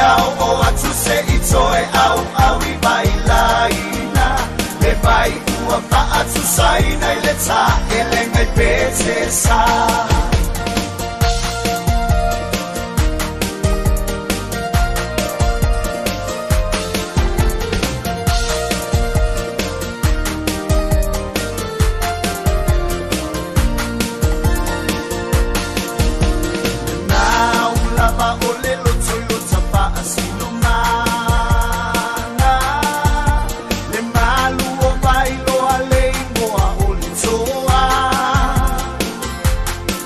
fia o atu se i toe au au i mai laina Le vai ua faatusaina i le taelega i Petesa. Nau lava o le loto i lota faasinomaga. Le malu o Vailoa le igoa o le toa.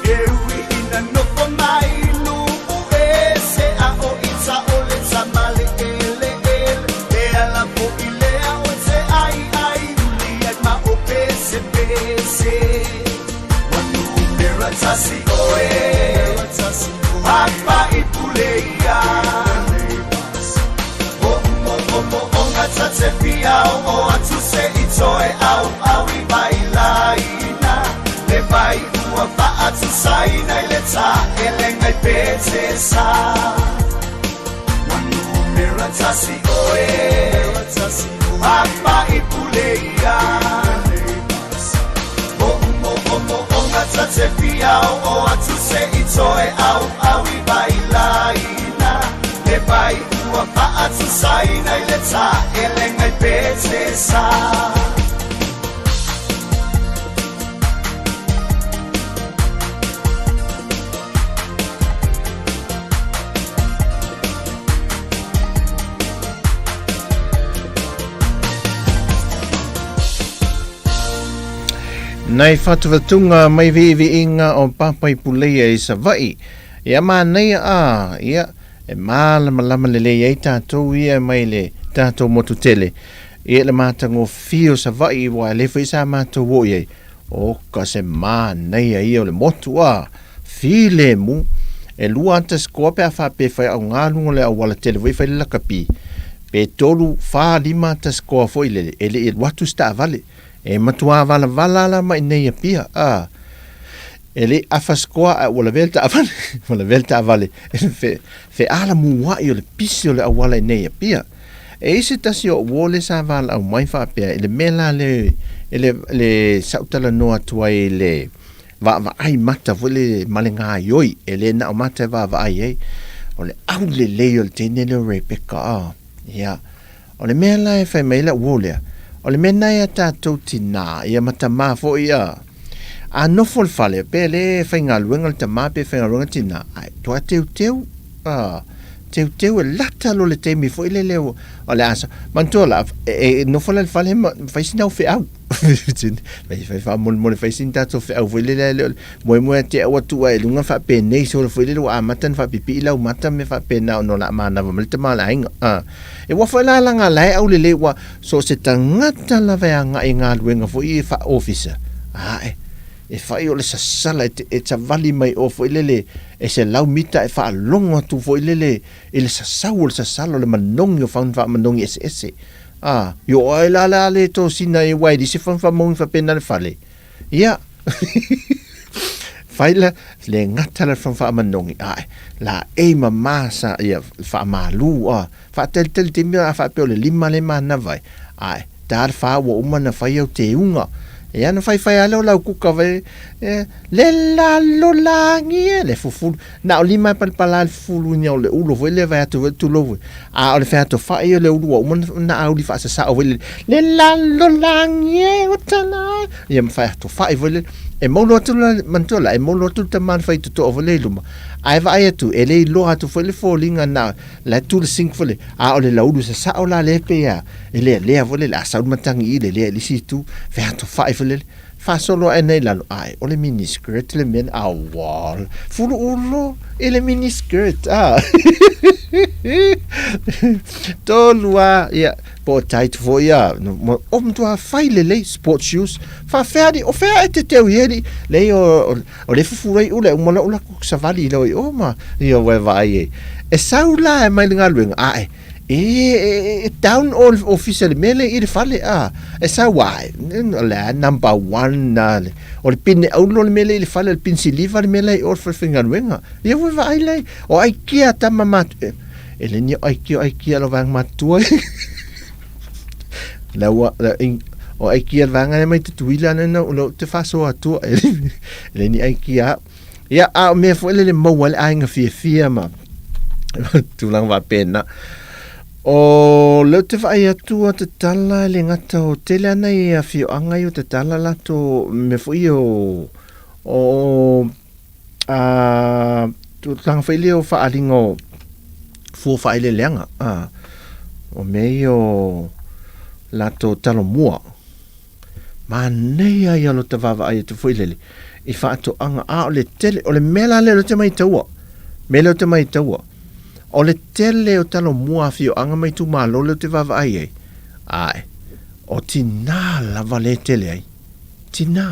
E ui ina nofo mai nuu ese a o ita o le tama le eleele. E ala foʻi lea o te ai ai uli ai ma o pese pese. Ua numera tasi oe, papa i pule ia. O mo o mo o ngata te fia o atu se i toe au au i mai laina. Le vai ua faatusaina i le taelega i Petesa. Ua numera tasi oe, papa i pule ia. O mo o mo o ngata te fia o atu se i toe au au i mai laina. Le vai ua faatusaina i le taelega i Petesa. Nai fatufatunga mai viiviiga o papa i puleia i Savaʻi. Ia manaia a, ia, e malamalama lelei ai tatou ia mai le tatou motu tele. Ia le matagofie o Savaʻi ua le foi sa matou oo i ai. O ka se manaia ia o le motu a, filemu. E lua ata sikoa pe a faapea e fai aoga luga o le auala tele foi e fai le lakapi. Pe tolu, fa, lima ata sikoa foi lele, e le i alu atu se taavale. E matuā valavala la mai nei Apia, a. E le i afa sikoa ae ua lavea le taavale, ua lavea le taavale i le fe, fealamuaʻi o le pisi o le auala i nei Apia. E i ai se tasi o uo lea sa valaau mai faapea i le mea la le, i le, le sa ou talanoa atu ai i le vaavaai mata foi le ma le gaioi, e le na o mata e vaavaai ai. O le aulelei o le teine lea o Rebecca, a. Ia, o le mea la e fai mai ai lau uo lea, o le mea lena ia tatou tinā, ia ma tamā foi ia, a nofo le fale, pe le faigaluega le tamā pe faigaluega le tinā, ae toa teuteu, a, teuteu e lata loa le taimi foi lele o le a sa, manatua la, e nofo la i le fale ma fai sina au feau. Fai fai faamolemole fai sina tatou feau foi lele, ae le o le moemoe atu au atu ai i luga faapenei solo foi lele ua amata ona faapipii lau mata ma mea faapena ona o le a manava mai le tama o le aiga. A, e ua foi la laga la e aulelei ua so o se tagata lava e agai i galuega foi ia faa-ofisa, ae e fai o le sasala e te e savali mai o foi lele e 100 mita e faalogo atu foi lele i le sasau o le sasala o le manogi o fauna faamanogi eseese. A, i oo ai la le a le tosina e uae i se fauna faamanogi faapena le fale. Ia, fai la, le gata la le fauna faamanogi, ae, laei mama sa, ia, faamalu, a, faatalitali taimi a faapea o le lima le manava ai, ae, ta le fa ua uma ona fai au teuga. Ia na faifai lava lea o lau kuka vai, e, le lalolagi e, le fufulu. Na o lima e palapala ai le fufulu ina o le ulo foi lea vaeatu foi tulou foi. A o le featofai o le ulu ua uma ona auli faasasao foi lele, le lalolagi e ua tala. Ia ma featofai foi lele. E molo atu la, manatua la, e molo atu le tama na fai totoa foi lea i luma. Ae vaai atu, e le iloa atu foi le foliga na la e tu le sink foi lele. A o le laulu sasao la lea pei a e lealea foi lele, a sau le matagi i le lea i le isi itu, featofai foi lele. Faasolo ae nei lalo, ae o le mini skirt le mea, aua, fuluulo i le mini skirt, a. Tolu a, ia, po o tight foi a, o matua fai lelei, sport shoes, faafea alii, o fea e te teu i ai alii, leai o, o le fufu ai ula e uma loa ula savali i leo i o ma, ia ua e vaai ai. E sau la e mai le galuega, ae, E, e, e down o le ofisa le mea lea i le fale, a, e sau ai, o le a number one na le, o le pine aulo le mea lea i le fale, o le pine siliva le mea lea i o le fale faigaluega. Ia ua vaai lai, o ai kia tama matu, e, E le ni o aikia o aikia lo vaega matutua. La ua la in, o aikia le vaega lea mai Tutuila lea na o te faasoa atua e le ni aikia. Ia, a o mea foi lele maua ai le aiga fiafia ma tulaga faapena. O lea ou te vaai atu a tatala e le gata o tele ana i afioaga ia o tatala latou mea foi ia o o a tulaga foi lea o faaaliga o fua faaeleeleaga a o mea ia o latou talomua. Manaia ia lota vaavaai atu foi lele i faatoaga, a o le tele, o le mea la lea ou te maitaua, mea lea ou te maitaua, o le tele o talomua afioaga ma itumalo lea ou te vaavaai ai, ae, o tinā lava lea e tele ai, tinā.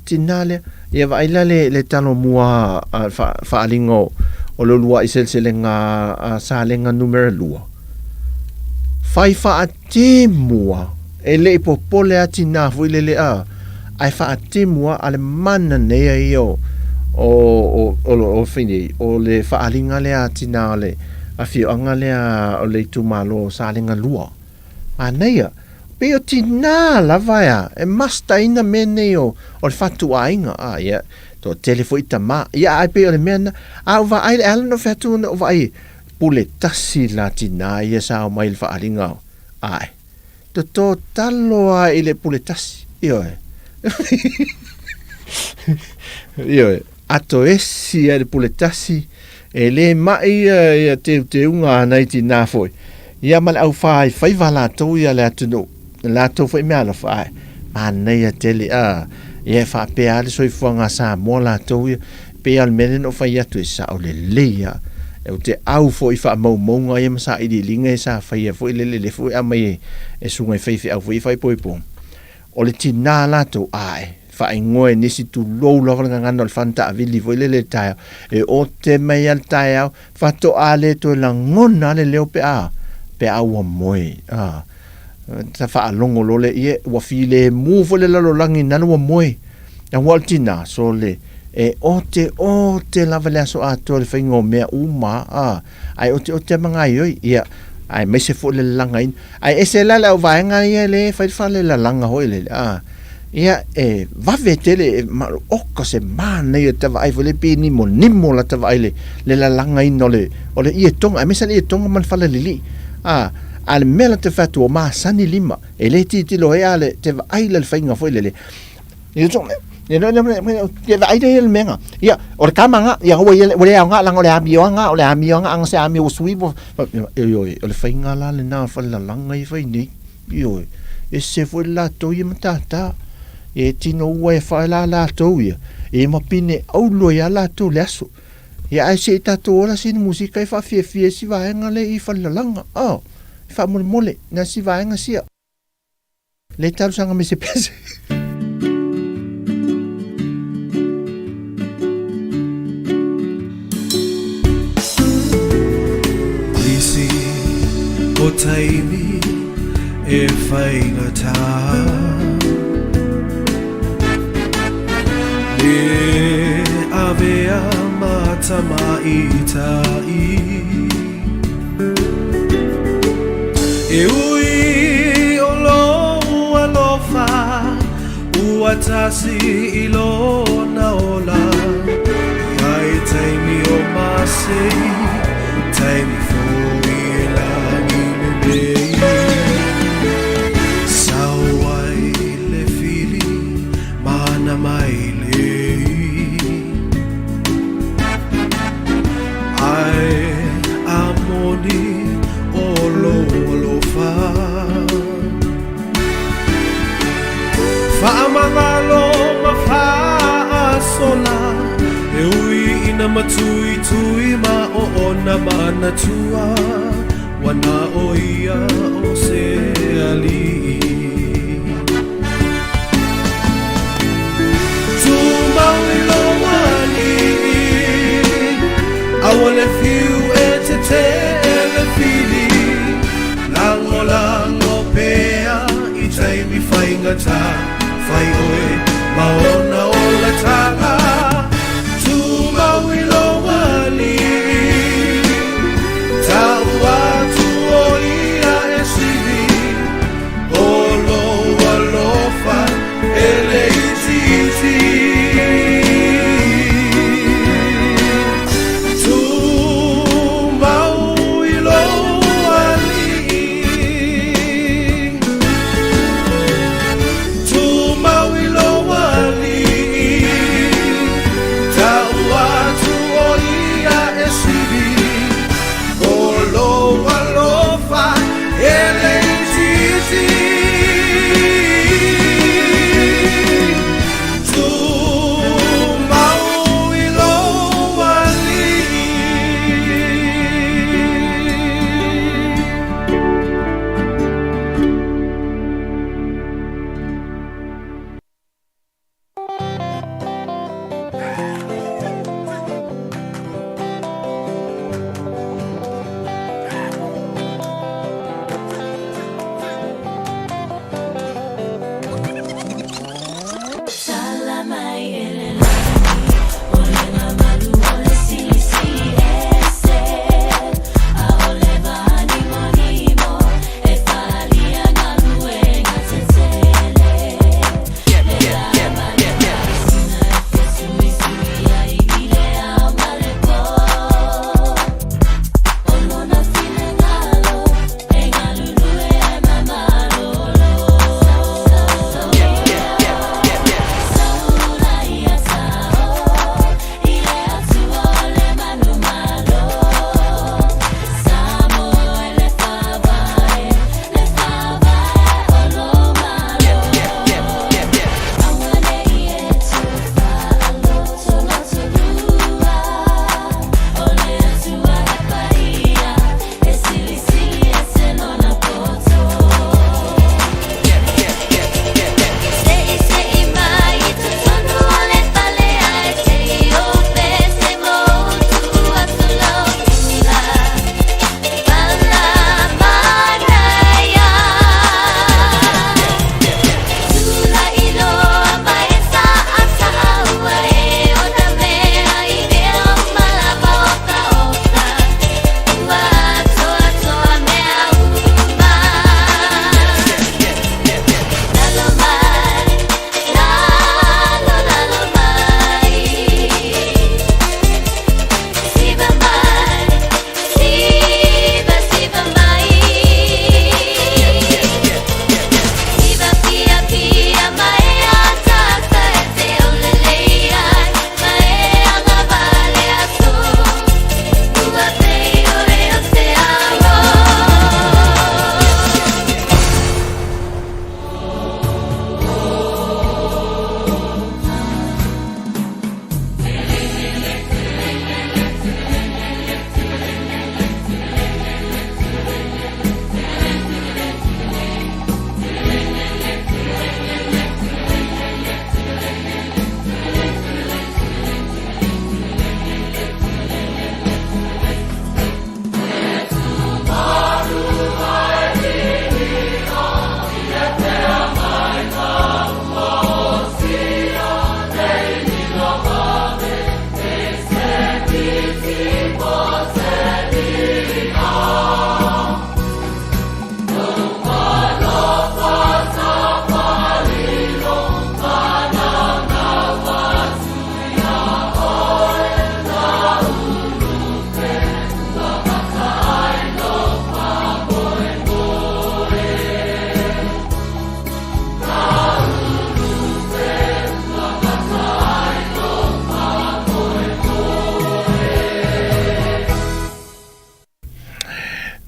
Tinā lea. Ia vaai la le, le talomua a, fa, faaaliga o, o le uluai seleselega a Salega numera 2. Fai faatimua, e le i popole a tinā foi lele a, ae faatimua a le mana nei a ia o, o, o, o, o, o, o le faaaliga lea a tinā o le afioaga lea o le itumalo o Salega 2. Manaia. Pei o tinā lava ea e master-ina mea nei o, o le fatuaiga. Ah, ia, toatele foi tama. Ia, ae pei o le mea na, a ou vaai, e ala ona ou fai atu ona ou vaai, pule tasi la tinā ia sa omai i le faaaliga o, ae, toto talo lava i le pule tasi. Ioe. Ioe. Ato esi ai le pule tasi, e le maʻi ia ia teuteuga a nai tinā foi, ia ma le au faifaiva latou ia le atunuu, latou foi meaalofa, ae manaia tele, a, ia e faapea lava le soifuaga a Samoa latou ia, pei lava o le mea lea na ou fai atu e sao lelei lava. Ou te au foi i faamaumauga ia ma sailiiliga ia sa faia foi lele, lea foi e aumai e, e susuga i faifeau foi ia faaipoipoga. O le tinā latou, ae, faaigoa e nisi tulou lava le gagana o le fana taavili foi lele i le taeao, e ote mai lava le taeao, faatoa le toe lagona lava le leo pe a, pe a ua moe, a. Ta faalogo loa lea, ie, ua filemu foi le lalolagi na ua moe. Aua o le tinā, sole, e ote ote lava le aso atoa i le faiga o mea uma, a, ae oteote lava ma gaoioi, ia, aemaise foi le lalagaina. Ae ese la le auvaega ia le e fai le fale lalaga hoi lele, a, ia, e vave tele, e, ma, oka se manaia te vaai foi le pe nimonimo lata vaai le, le lalagaina o le, o le ietoga, aemaise le ietoga ma le fale lilii. A, a le mea la te fai atu, o masani lima, e le tilotilo ai a le, te vaai la le faiga foi lele. Ia, Ia vaai lea i le mea nga. Ia, o le kama nga, ia ua ia ua le aoga leaga o le amioga nga, o le amioga anga se amio ua sui ua ioe, o le faiga la lena o le falelalaga ia e fai nei. Ioe, ese foi le latou ia matata. E tino ua e whae la latou ia. E ma pine aulo ia latou le aso. Ia ae se i tatou ola sina musika e whaafiafia si vaega le i falelalaga. Oh, e whaamolemole, na si vaega sia. Le talosaga me se pese. Nisi o taimi e whaingatā Le avea mātamaita'i E ui o lou alofa Ua tasi i lona ola Ia e taimi o masei Taimi foi e lagi lelei Sao ai le fili Mana mai lei Ae a moni o lou alofa Faamagalo ma faasola E ui ina matuitui ma oona manatua Ua na o ia o se alii Tumau i lou alii Aua le fiu e tete le fili Lagolago pea i taimi faigata Fai oe ma ona olataga Tumau i lou alii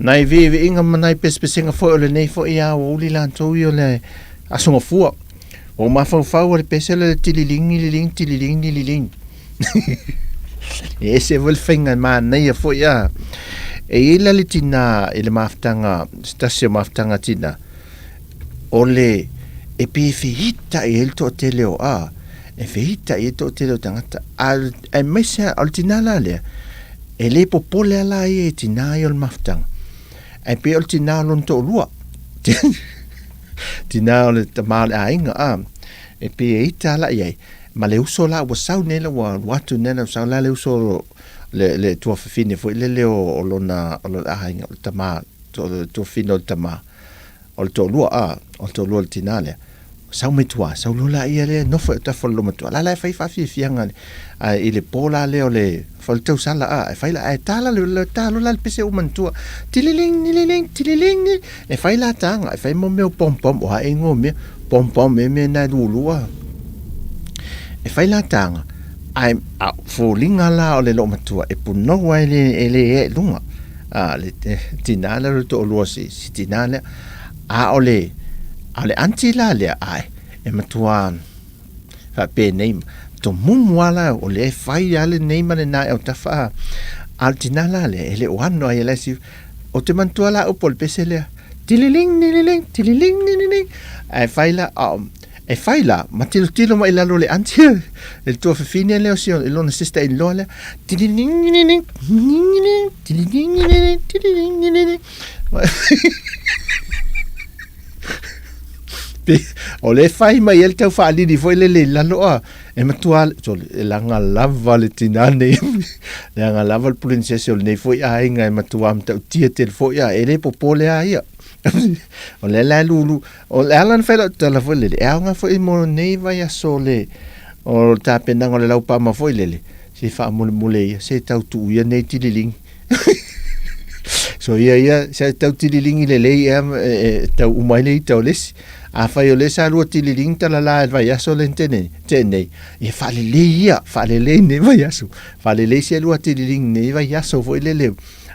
Nai viiviiga ma nai pesepesega foi o lenei foi aoauli latou ia o le Aso Gafua. Ua ou mafaufau o le pese lea o le tililigi liligi tililigi liligi. E ese foi le faiga e manaia foi a. E i ai la le tina i le mafutaga, se tasi o mafutaga a tina, o le e pei e feitai ai le toatele o a, e feitai ai le toatele o tagata, aemaise lava o le tina la lea, e le popole lava la ia i tina ia o le mafutaga, ae pei o le tina o lona toalua, tina o le tama o le aiga, a, e pei e ita la i ai, ma le uso la ua sau nei la ua alu atu nei la ua sau la le uso le, le tuafafine foi lele o, o lona, o lona aiga, o le tama, o le tuafafine o le tama, o le toalua, a, o le toalua o le tinā lea, sau mai tua, sau loa laia lea nofo i autafa o le lomatua, la la e fai faafiafiaga a, i le po la lea o le, o le tausala, a, e fai la, ae ta la le, ta loa la le pese ua manatua, tililing, nililing, tililing, ni, e fai la taga, e fai mo mea o pom pom, o a e igoa o mea, pom pom e mea na e lulua. E fai la taga, ae, a foliga la o le loomatua, e punou ai le, e le ea i luga. A, le tinā lea o le toalua o si, si tinā lea. A o le, a o le aunty la lea, ae, e matua faapenei, tomumu lava la, o lea e fai lava lenei ma lenā i autafa, a, a o le tinā la lea, e le o ano ai e la e si, ou te manatua la upu o le pese lea, tililing nililing, tililing nililing, ae fai la, a, E fai la, ma tilotilo mai i lalo o le aunty, e le tuafafine lea o si i lona sister in law lea, O lea e fai mai ai le tau faalili foi lele i lalo a, e matua, sole, e laga lava le tinā nei, leaga lava le princess o lenei foi aiga e matua matautia tele foi a, e le popole lava ia. O lea la e lulu, o le ala na fai lau tala foi lele, e aoga foi mo nei vaiaso o le, o le tapenaga o le laupama foi lele, se faamulemule ia, se tau tuu ia nei tililigi. So ia ia, se tau tililigi lelei ea e, e tau uma ai le ita o le isi. Afai o lea sa lua tililigi talala i le vaiaso lea na tea nei, tea nei, ia faalelei ia, faalelei nei vaiaso. Faalelei sia lua tililigi nei vaiaso foi lele.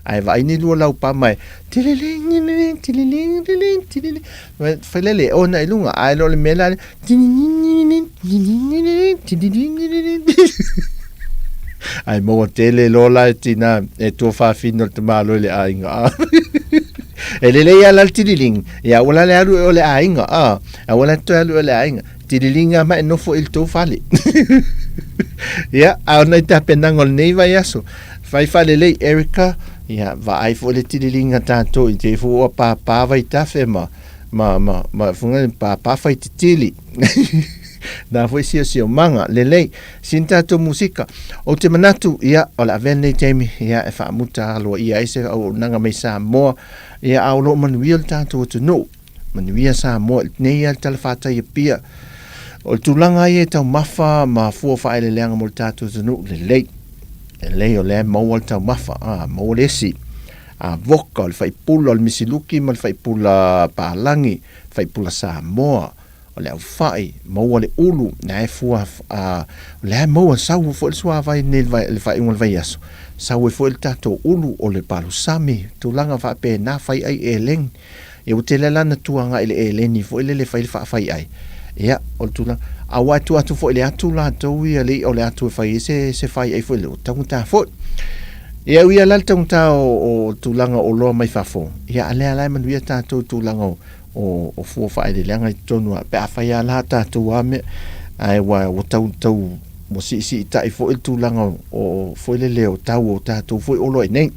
Ae vaai ni lua laupama e tililingililing, tililingililing, tilili. Fai lele, e ona i luga, ae le o le mea la le tililingililing, tililingililing, tililingililing. Ae maua tele loa la e tina e tuafafine o le tamāloa i le aiga, a. E lelei lava la le tililing, ia aua la le alu e o le aiga, a. Aua la le toe alu e o le aiga. Tililing lava ma e nofo i le tou fale. Ia, a o nai tapenaga o lenei vaiaso, Fai faalelei Erica, ia vaai foi le tililiga tatou i te i foi ua pāpā vaitafe ma ma ma ma funga pāpā fai titili. Na foi siosiomaga lelei sina tatou musika. Ou te manatu ia o le a avea lenei taimi ia e faamuta aloaia ai se auaunaga mai Samoa ia a o lo o manuia le tatou atunuu. Manuia Samoa i lenei lava le Tala Fatai Apia. O le tulaga ia e taumafa ma fua faaeleeleaga mo le tatou atunuu, lelei. Lelei o lea e maua le taumafa, a, maua le esi. A voka, o le faipula o le misiluki ma le faipula palagi, faipula Samoa, o le aufai, maua le ulu, lea e fua, a, o lea e maua, sau foi le suavai nei i le faaiuga o le vaiaso, sau ai foi le tatou ulu o le palusami, tulaga faapena, fai ai eleni. Ia ua tele lana tua agai i le eleni foi lele e fai le faafaiai. Ia, o le tulaga, aua e tua atu foi i le atu latou ia le i'a o le atu e fai ai se, se faiai foi lele, ua taugata foi. Ia, e ui lava la le taugata o, o tulaga o oloa mai fafo, ia a lea la e manuia tatou i tulaga o, o, o fua faaeleeleaga i totonu lava, pe a fai lava la tatou lava mea, ae ua, ua tau, tau, ua siisiitai foi le tulaga o, o, foi lele o tau o tatou foi oloa i inei.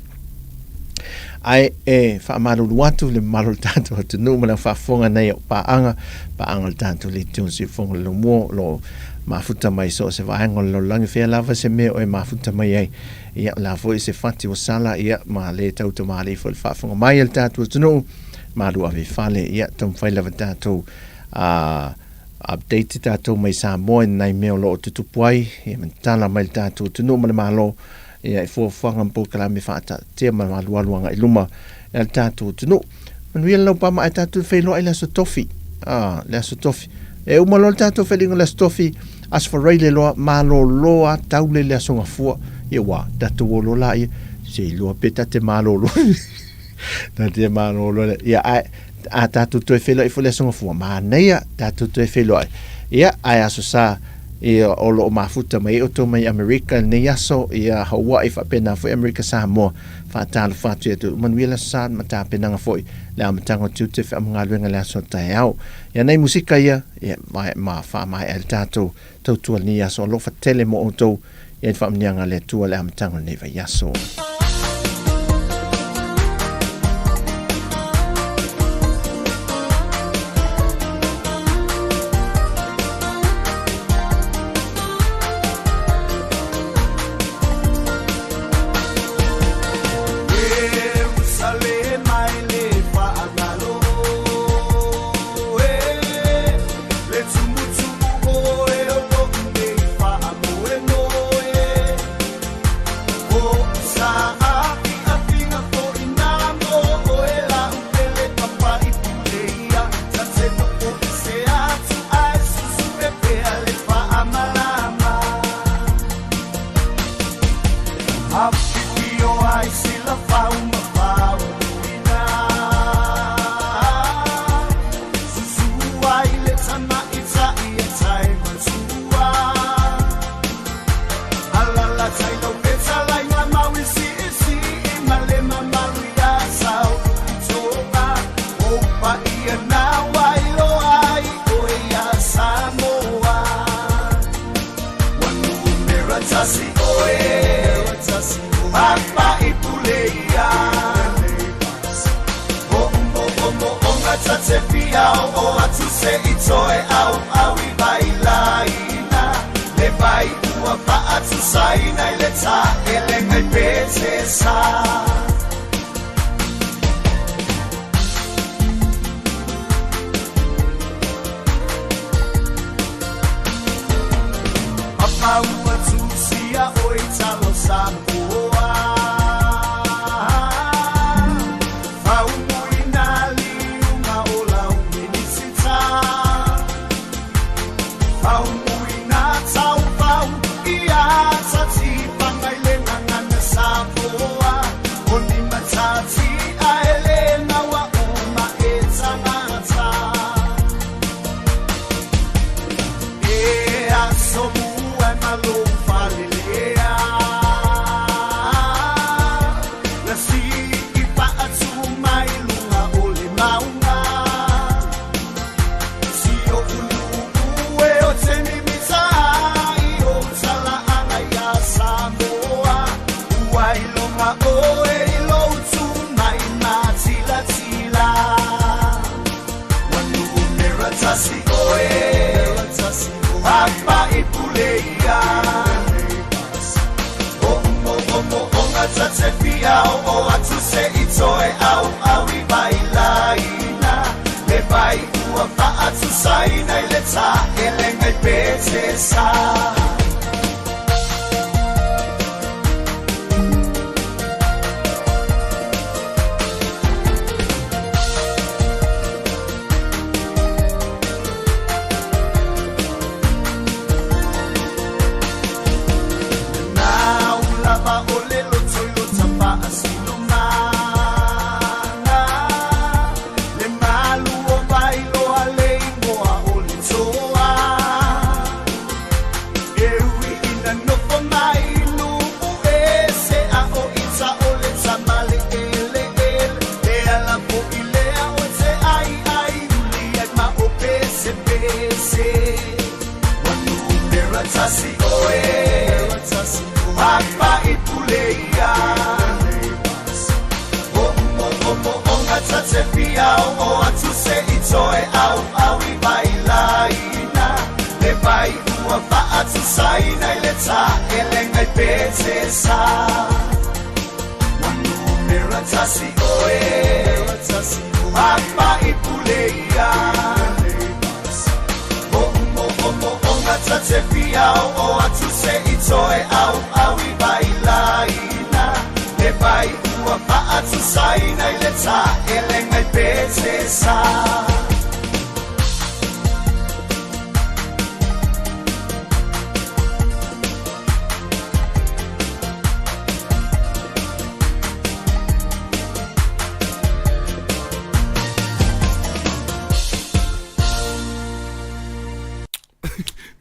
Ae e faamalulu atu i le mamalu o le tatou atunuu ma le faafofoga nei o paaga, paaga o le tatou Leitio Siufofoga o le Lomua o lo o mafuta mai so o se vaega o le lalolagi, fea lava se mea o e mafuta mai ai. Ia, o le a foi se fati ua sala, ia, ma le tautamalii foi le faafofoga mai a le tatou atunuu, malu ave i fale, ia, taumafai lava tatou a update tatou mai Samoa i nai mea o lo o tutupu ai, ia, ma tala mai le tatou atunuu ma le Malo. Ia, i fuafuaga ma polokalame faataatitia ma alualu agai i luma a le tatou atunuu. Manuia le laupama ae tatou feiloai i le Aso Tofi. Ah, le Aso Tofi. E uma loa le tatou feliga o le Aso Tofi, Aso Faraile loa, malolo lava taule le Aso Gafua. Ia ua tatou o loa laia, se iloa pe ta te malolo. Na te malolo le. Ia, ae, a tatou toe feiloai foi le Aso Gafua, manaia tatou toe feiloai. Ia, ae Aso Sa, ia, o lo o mafuta mai ai outou mai Amerika i lenei aso, ia, Hawaii faapena foi Amerika Samoa. Faatalofa atu ia te outou. Manuia le Aso Sa ma tapenaga foi le amataga o tiute feamagaluega i le aso taeao. Ia, nai musika ia, ia, ma faamaea ai le tatou tautua i lenei aso. Alofa tele mo outou. Ia i le faamanuiaga a le Atua i le amataga o lenei vaiaso.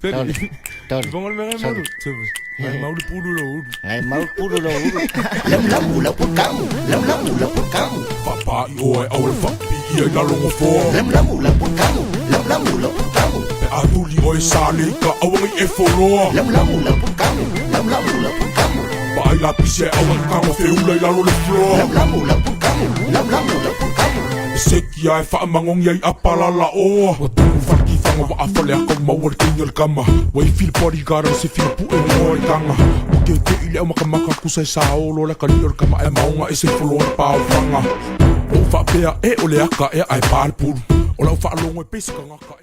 Tole. Tole. Fonga le mea malu. Ai mau le pulu lo ulu. Ai mau pulu lo ulu. Lam lam la pukamu. Lam lam la pukamu. Papa i oe au le whapi ia i lalo ngofoa. Lam lam la pukamu. Lam lam la pukamu. Pe a tuli oe sa le ka awangi e foloa. Lam lam la pukamu. Lam lam la pukamu. Pa ai la pise awangi kango feula i lalo le floa. Lam lam la pukamu. Lam lam la pukamu. Seki ai whaamangongi ai apalala oa. Wa tumu wharki whanga wa awhale a kau maua le kingi o le kama. Wa i feel bodyguard o se feel pu e moa le kanga. O ke te i leo makamaka kusa e sa olo le kali o le kama e maunga e se foloa le pao whanga. O whaapea e o le aka e ai pā le pulu. O lau whaalongo e pesi kangaka.